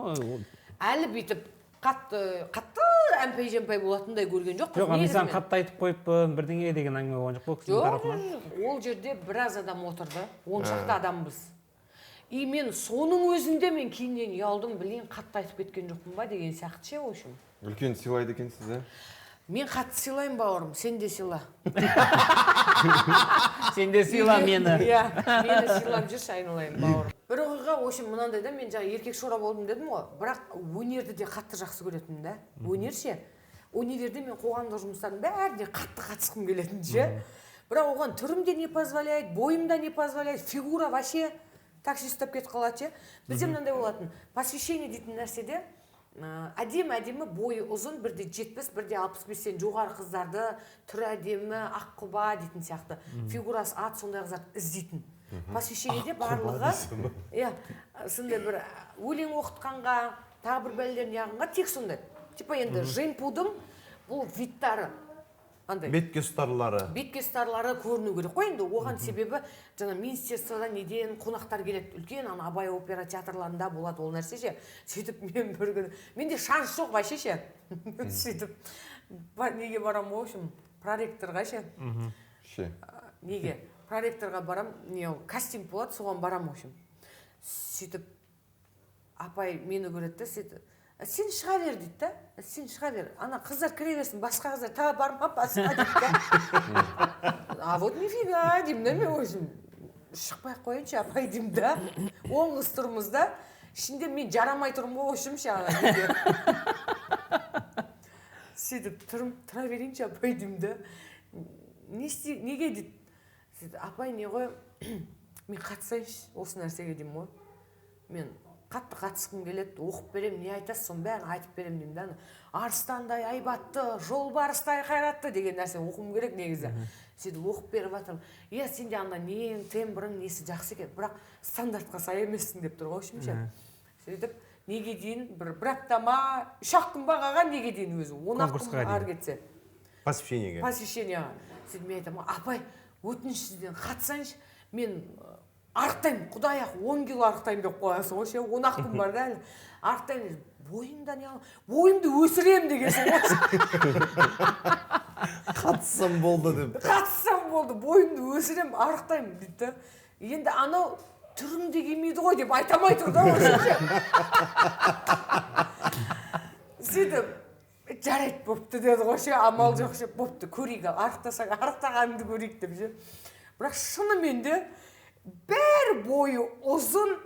Әлі бүйтіп қатты қатты әмпей жәмпай болатындай көрген жоқпын Жоқ, мен негізі саған мен. қатты айтып қойыппын бірдеңе деген әңгіме болған жоқ па ол кісінің Жоқ, тарапынан? жоқ, ол жерде біраз адам отырды, 10 шақты адамбыз. И мен соның өзінде мен кейіннен ұялдым, блин, қатты айтып кеткен жоқпын ба деген сияқты ше, в общем. Үлкен сыйлайды екенсіз, иә. Мен қатты сыйлаймын, бауырым, сен де сыйла. Сен де сыйла мені. Иә, мені сыйлап жүрші, айналайын бауырым. Бір оқиға, в общем, мынандай да. Мен жаңа еркек шора болдым дедім ғой, бірақ өнерді де қатты жақсы көретінмін да. Өнер ше, универде мен қоғамдық жұмыстардың бәріне қатты қатысқым келетін ше. Бірақ оған түрім де не позволяет, бойым да не позволяет, фигура вообще такси ұстап кетіп қалады ше. Бізде мынандай болатын: посвящение дейтін нәрседе әдемі әдемі, бойы ұзын, 1,70, 1,65-тен жоғары қыздарды, түрі әдемі, ақ құба дейтін сияқты, фигурасы ат, сондай қыздарды іздейтін. Посвящениеде барлығы, иә, сондай бір өлең оқытқанға, тағы бір бәлелер неғылғанға, тек сондай типа енді женпудың бұл видтары. Андай Бетке ұстарлары. Бетке ұстарлары көріну керек қой енді. Оған себебі жаңа министерстводан, неден қонақтар келеді, үлкен ана Абай опера театрларында болады ол нәрсе ше. Сөйтіп мен бір күні, менде шанс жоқ вообще ше, сөйтіп неге барамын, в общем, проректорға ше. Ше. Неге, проректорға барам, не, ол кастинг болады, соған барам, в общем. Сөйтіп апай мені көреді да, сөйтіп: «Сен шыға бер», — дейді да. «Сен шыға бер, ана қыздар кіре берсін, басқа қыздар тағы бар ма басқа?» — дейді да. «А вот нифига», — деймін да мен, в общем, «шықпай ақ қояйыншы, апай», — деймін да. 10 қыз тұрмыз да, ішінде мен жарамай тұрмын ғой, в общем ше, ана неге. Сөйтіп тұрмын: «Тұра берейінші, апай», — деймін да. «Не істе, неге?» — дейді. Сөйтіп: «Апай, не ғой, мен қатысайыншы осы нәрсеге», — деймін ғой. «Мен қатты қатысқым келеді, оқып беремін, не айтасыз, соның бәрін айтып беремін», — деймін да. Ана «арыстандай айбатты, жолбарыстай қайратты» деген нәрсе оқуым керек негізі. Сөйтіп оқып беріп жатырмын. «Иә, сенде ана нең, тембрің, несі жақсы екен, бірақ стандартқа сай емессің», — деп тұр ғой, в общем ше. Сөйтіп неге дейін, бір апта ма, 3-ақ күн ба қалған, неге дейін өзі, 10-ақ Конкурсқа күн ары дейін. кетсе. Посвящениеге. Посвящениеға. Сөйтіп мен айтамын: «Апай, өтініш, сізден қатысайыншы, мен арықтаймын, құдай ақ 10 кило арықтаймын», — деп қоясың ғой ше. 10-ақ күн бар да әлі, арықтаймын, бойымда не, бойымды өсіремін дегенсің ғой. Қатыссам болды деп. «Қатыссам болды, бойымды өсіремін, арықтаймын», — дейді да. «Енді анау түрің де келмейді ғой», — деп айта алмай тұр да осы ше. Сөйтіп: «Жарайды, бопты», — деді ғой ше. Амал жоқ ше. «Бопты, көрейік, ал арықтасаң, арықтағаныңды көрейік», — деп ше. Бірақ шынымен де бәрі бойы ұзын,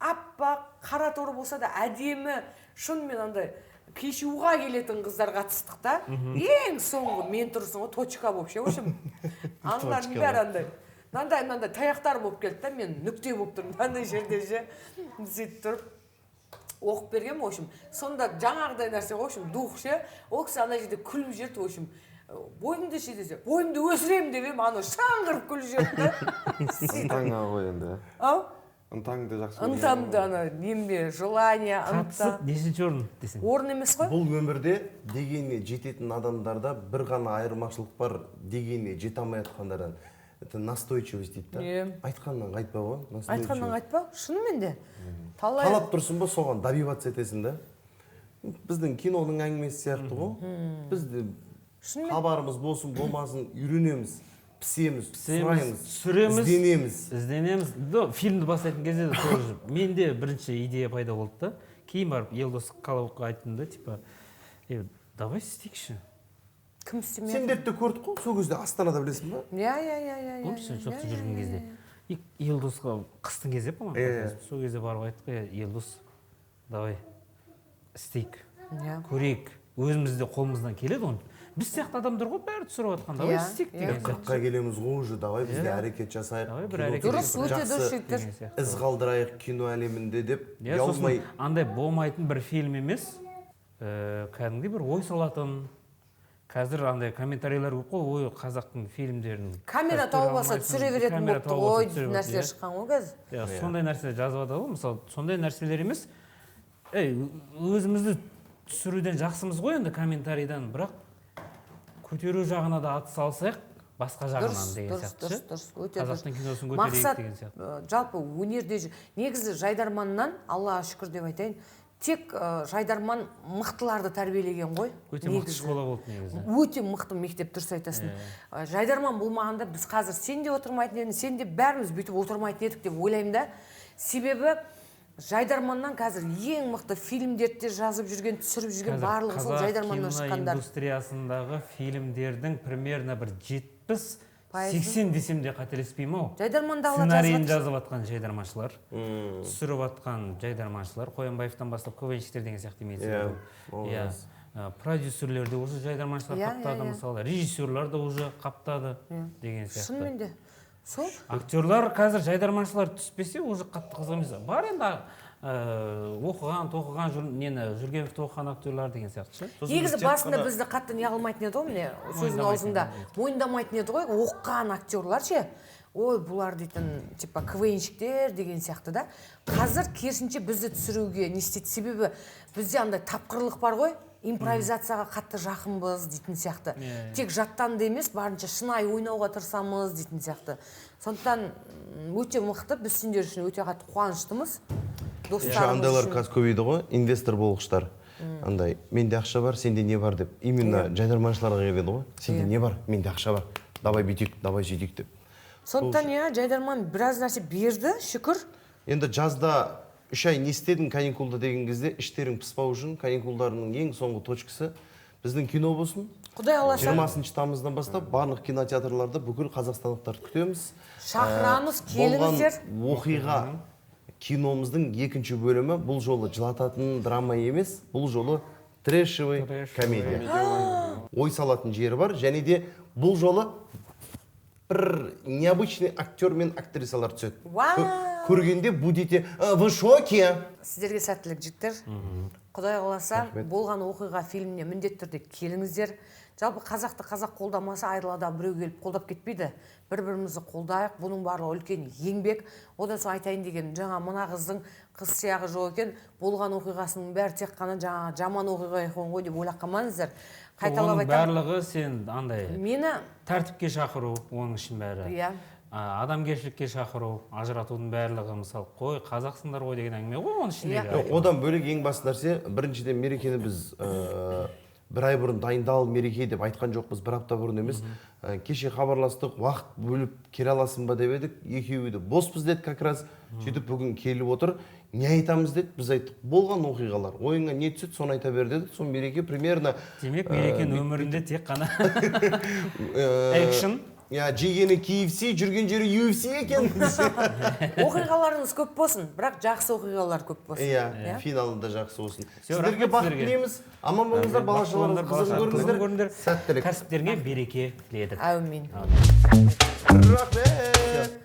аппақ, қара торы болса да әдемі, шынымен андай кешьюға келетін қыздар қатыстық та. Ең соңғы мен тұрсың ғой, точка болып ше. В общем, аналардың бәрі андай мынандай мынандай таяқтар болып келді да, мен нүкте болып тұрмын да ана жерде ше. Сөйтіп тұрып оқып бергенмін, в общем. Сонда жаңағыдай нәрсе ғой, в общем, дух ше. Ол кісі ана жерде күліп жіберді, в общем. «Бойыңды ше?» — десе, «Бойымды өсіремін» деп едім, анау шаңғырып күліп жіберді да. Ынтаңа ғой енді. Ау. Ынтаңды жақсы көрген. Ынтамды, ана неме, желание, ынта. Қатысып, нешінші орын десең? Орын емес қой. Бұл өмірде дегеніне жететін адамдарда бір ғана айырмашылық бар дегеніне жете алмай жатқандардан. Это настойчивость дейді да. Иә. Айтқаннан қайтпа ғой. Айтқаннан Настойчивость. қайтпа, шынымен де талай. Қалап тұрсың ба, соған добиваться етесің да. Біздің киноның әңгімесі сияқты ғой. Бізде Шынымен. хабарымыз болсын, болмасын, үйренеміз, пісеміз, Пісеміз, сұраймыз, түсіреміз. ізденеміз. Ізденеміз. Да, фильмді бастайтын кезде де тоже менде бірінші идея пайда болды да, кейін барып Елдос Қалауовқа айттым да, типа: «Е, давай істейікші». Кім істемей? Сендерді де көрдік қой сол кезде Астанада, білесің ба? Иә. Помнишь, сен жоқта жүрген кезде и Елдосқа қыстың кезі, по Иә. сол кезде барып айттық: «Е, Елдос, давай істейік, көрейік, өзіміз де қолымыздан келеді оны, біз сияқты адамдар ғой бәрі түсіріп жатқан, давай істейік», деген сияқты. 40-қа келеміз ғой уже, давай біз де әрекет жасайық, Давай бір кино әрекет. Дұрыс, түсіріп, өте дұрыс, жақсы жігіттер. Деген сияқты. із қалдырайық кино әлемінде деп Иә, сосын ұялмай. андай болмайтын бір фильм емес, кәдімгідей бір ой салатын. Қазір андай комментарийлер көп қой: «Ой, қазақтың фильмдерін Камера қазір тауып көре алса, алмайсың, түсіре беретін камера болыпты тауып алса, ғой түсіре дейтін береді», нәрселер иә. шыққан ғой қазір. Иә, сондай нәрсе жазып жатады ғой, мысалы, сондай нәрселер емес. Ей, өзімізді түсіруден жақсымыз ғой енді комментарийдан, бірақ көтеру жағына да ат салсақ, басқа жағынан Дұрыс, деген дұрыс, сияқты дұрыс, ше. дұрыс, өте дұрыс. Қазақтың киносын көтерейік Мақсат деген сияқты. Жалпы өнерде негізі Жайдарманнан, Аллаға шүкір деп айтайын, тек Жайдарман мықтыларды тәрбиелеген ғой. Өте мықты Негізі. школа болды негізі. Өте мықты мектеп, дұрыс айтасың. Жайдарман болмағанда, біз қазір сен де отырмайтын едің, сен де, бәріміз бүйтіп отырмайтын едік деп ойлаймын да. Себебі Жайдарманнан қазір ең мықты фильмдерді де жазып жүрген, түсіріп жүрген Қазір барлығы сол қазақ Жайдарманнан кино шыққандар. индустриясындағы фильмдердің примерно бір 70, Пайызы? 80 десем де қателеспеймін ау, Жайдармандағылар сценарийін жазып жазып жатқан жайдарманшылар, түсіріп жатқан жайдарманшылар, Қоянбаевтан бастап КВНщиктер деген сияқты имеется в Иә, виду. ол Иә. рас. Продюсерлер де уже жайдарманшылар Иә, қаптады, иә, иә. мысалы, режиссерлар да уже қаптады деген сияқты. Шынымен де сол. Актерлар қазір жайдарманшылар түспесе, уже қатты қызық емес. Бар енді оқыған тоқыған нені, Жүргеновті оқыған актерлар деген сияқты ше. Сосын Негізі біз тек басында қана- бізді қатты не қылмайтын еді ғой, міне, сөздің Мойындамайтын аузында, еді. мойындамайтын еді ғой оқыған актерлар ше. «Ой, бұлар дейтін, типа КВНщиктер» деген сияқты да. Қазір керісінше, бізді түсіруге не істейді, себебі бізде андай тапқырлық бар ғой. Импровизацияға қатты жақынбыз дейтін сияқты. Иә, иә. Тек жаттанды емес, барынша шынайы ойнауға тырысамыз дейтін сияқты. Сондықтан өте мықты, біз сендер үшін өте қатты қуаныштымыз. Еще Достарымыз андайлар үшін. Қазір көбейді ғой, инвестор болғыштар. Андай, менде ақша бар, сенде не бар деп. Именно жайдарманшыларға келеді ғой. Сенде не бар, менде ақша бар. Давай бүйтейік, давай сөйтейік деп. Сондықтан, иә, «Жайдарман» біраз нәрсе берді, шүкір. Енді жазда 3 ай не істедің каникулда деген кезде, іштерің пыспау үшін каникулдарының ең соңғы точкасы біздің кино болсын. Құдай қаласа. 20 тамыздан бастап барлық кинотеатрларда бүкіл қазақстандықтарды күтеміз. Шақырамыз, Болған келіңіздер. оқиға киномыздың екінші бөлімі. Бұл жолы жылататын драма емес, бұл жолы трэшевый Трэшевый. комедия. Ой салатын жері бар және де бұл жолы бір необычный актер мен актрисалар түседі. Вау! Көргенде будете в шоке. Сіздерге сәттілік, жігіттер. Құдай қаласа, Рахмет. «Болған оқиға» фильміне міндетті түрде келіңіздер. Жалпы, қазақты қазақ қолдамаса, айдалада біреу келіп қолдап кетпейді. Бір бірімізді қолдайық, бұның барлығы үлкен еңбек. Одан соң айтайын дегенім, жаңа мына қыздың қыз сияғы жоқ екен. Болған оқиғасының бәрі тек қана жаңағы жаман оқиға екен ғой деп ойлап қалмаңыздар. Қайталап Оның айтамын. барлығы сен андай мені тәртіпке шақыру, оның ішін бәрі. Адамгершілікке шақыру, ажыратудың барлығы, мысалы, қой, қазақсыңдар ғой деген әңгіме ғой оның ішіндегі. Жоқ, одан бөлек ең басты нәрсе, біріншіден, мерекені біз бір ай бұрын дайындал, мереке деп айтқан жоқпыз, бір апта бұрын емес. Кеше хабарластық, уақыт бөліп келе аласың ба деп едік, екеуі де боспыз деді как раз. Сөйтіп бүгін келіп отыр. Не айтамыз деді, біз айттық, болған оқиғалар, ойыңа не түседі, соны айта бер дедік. Сол мереке примерно Демек, мерекенің өмірінде тек қана экшн. Иә, жегені KFC, жүрген жері UFC екен. Оқиғаларыңыз көп болсын, бірақ жақсы оқиғалар көп болсын. Иә, финалы да жақсы болсын. Всё, Сіздерге рахмет бақыт сіздерге. тілейміз. Аман болыңыздар, бала шағаларыңыз қызығын Қызығын көріңіздер. көріңдер. Сәттілік. Кәсіптеріңе береке тіледік. Әумин. Рахмет.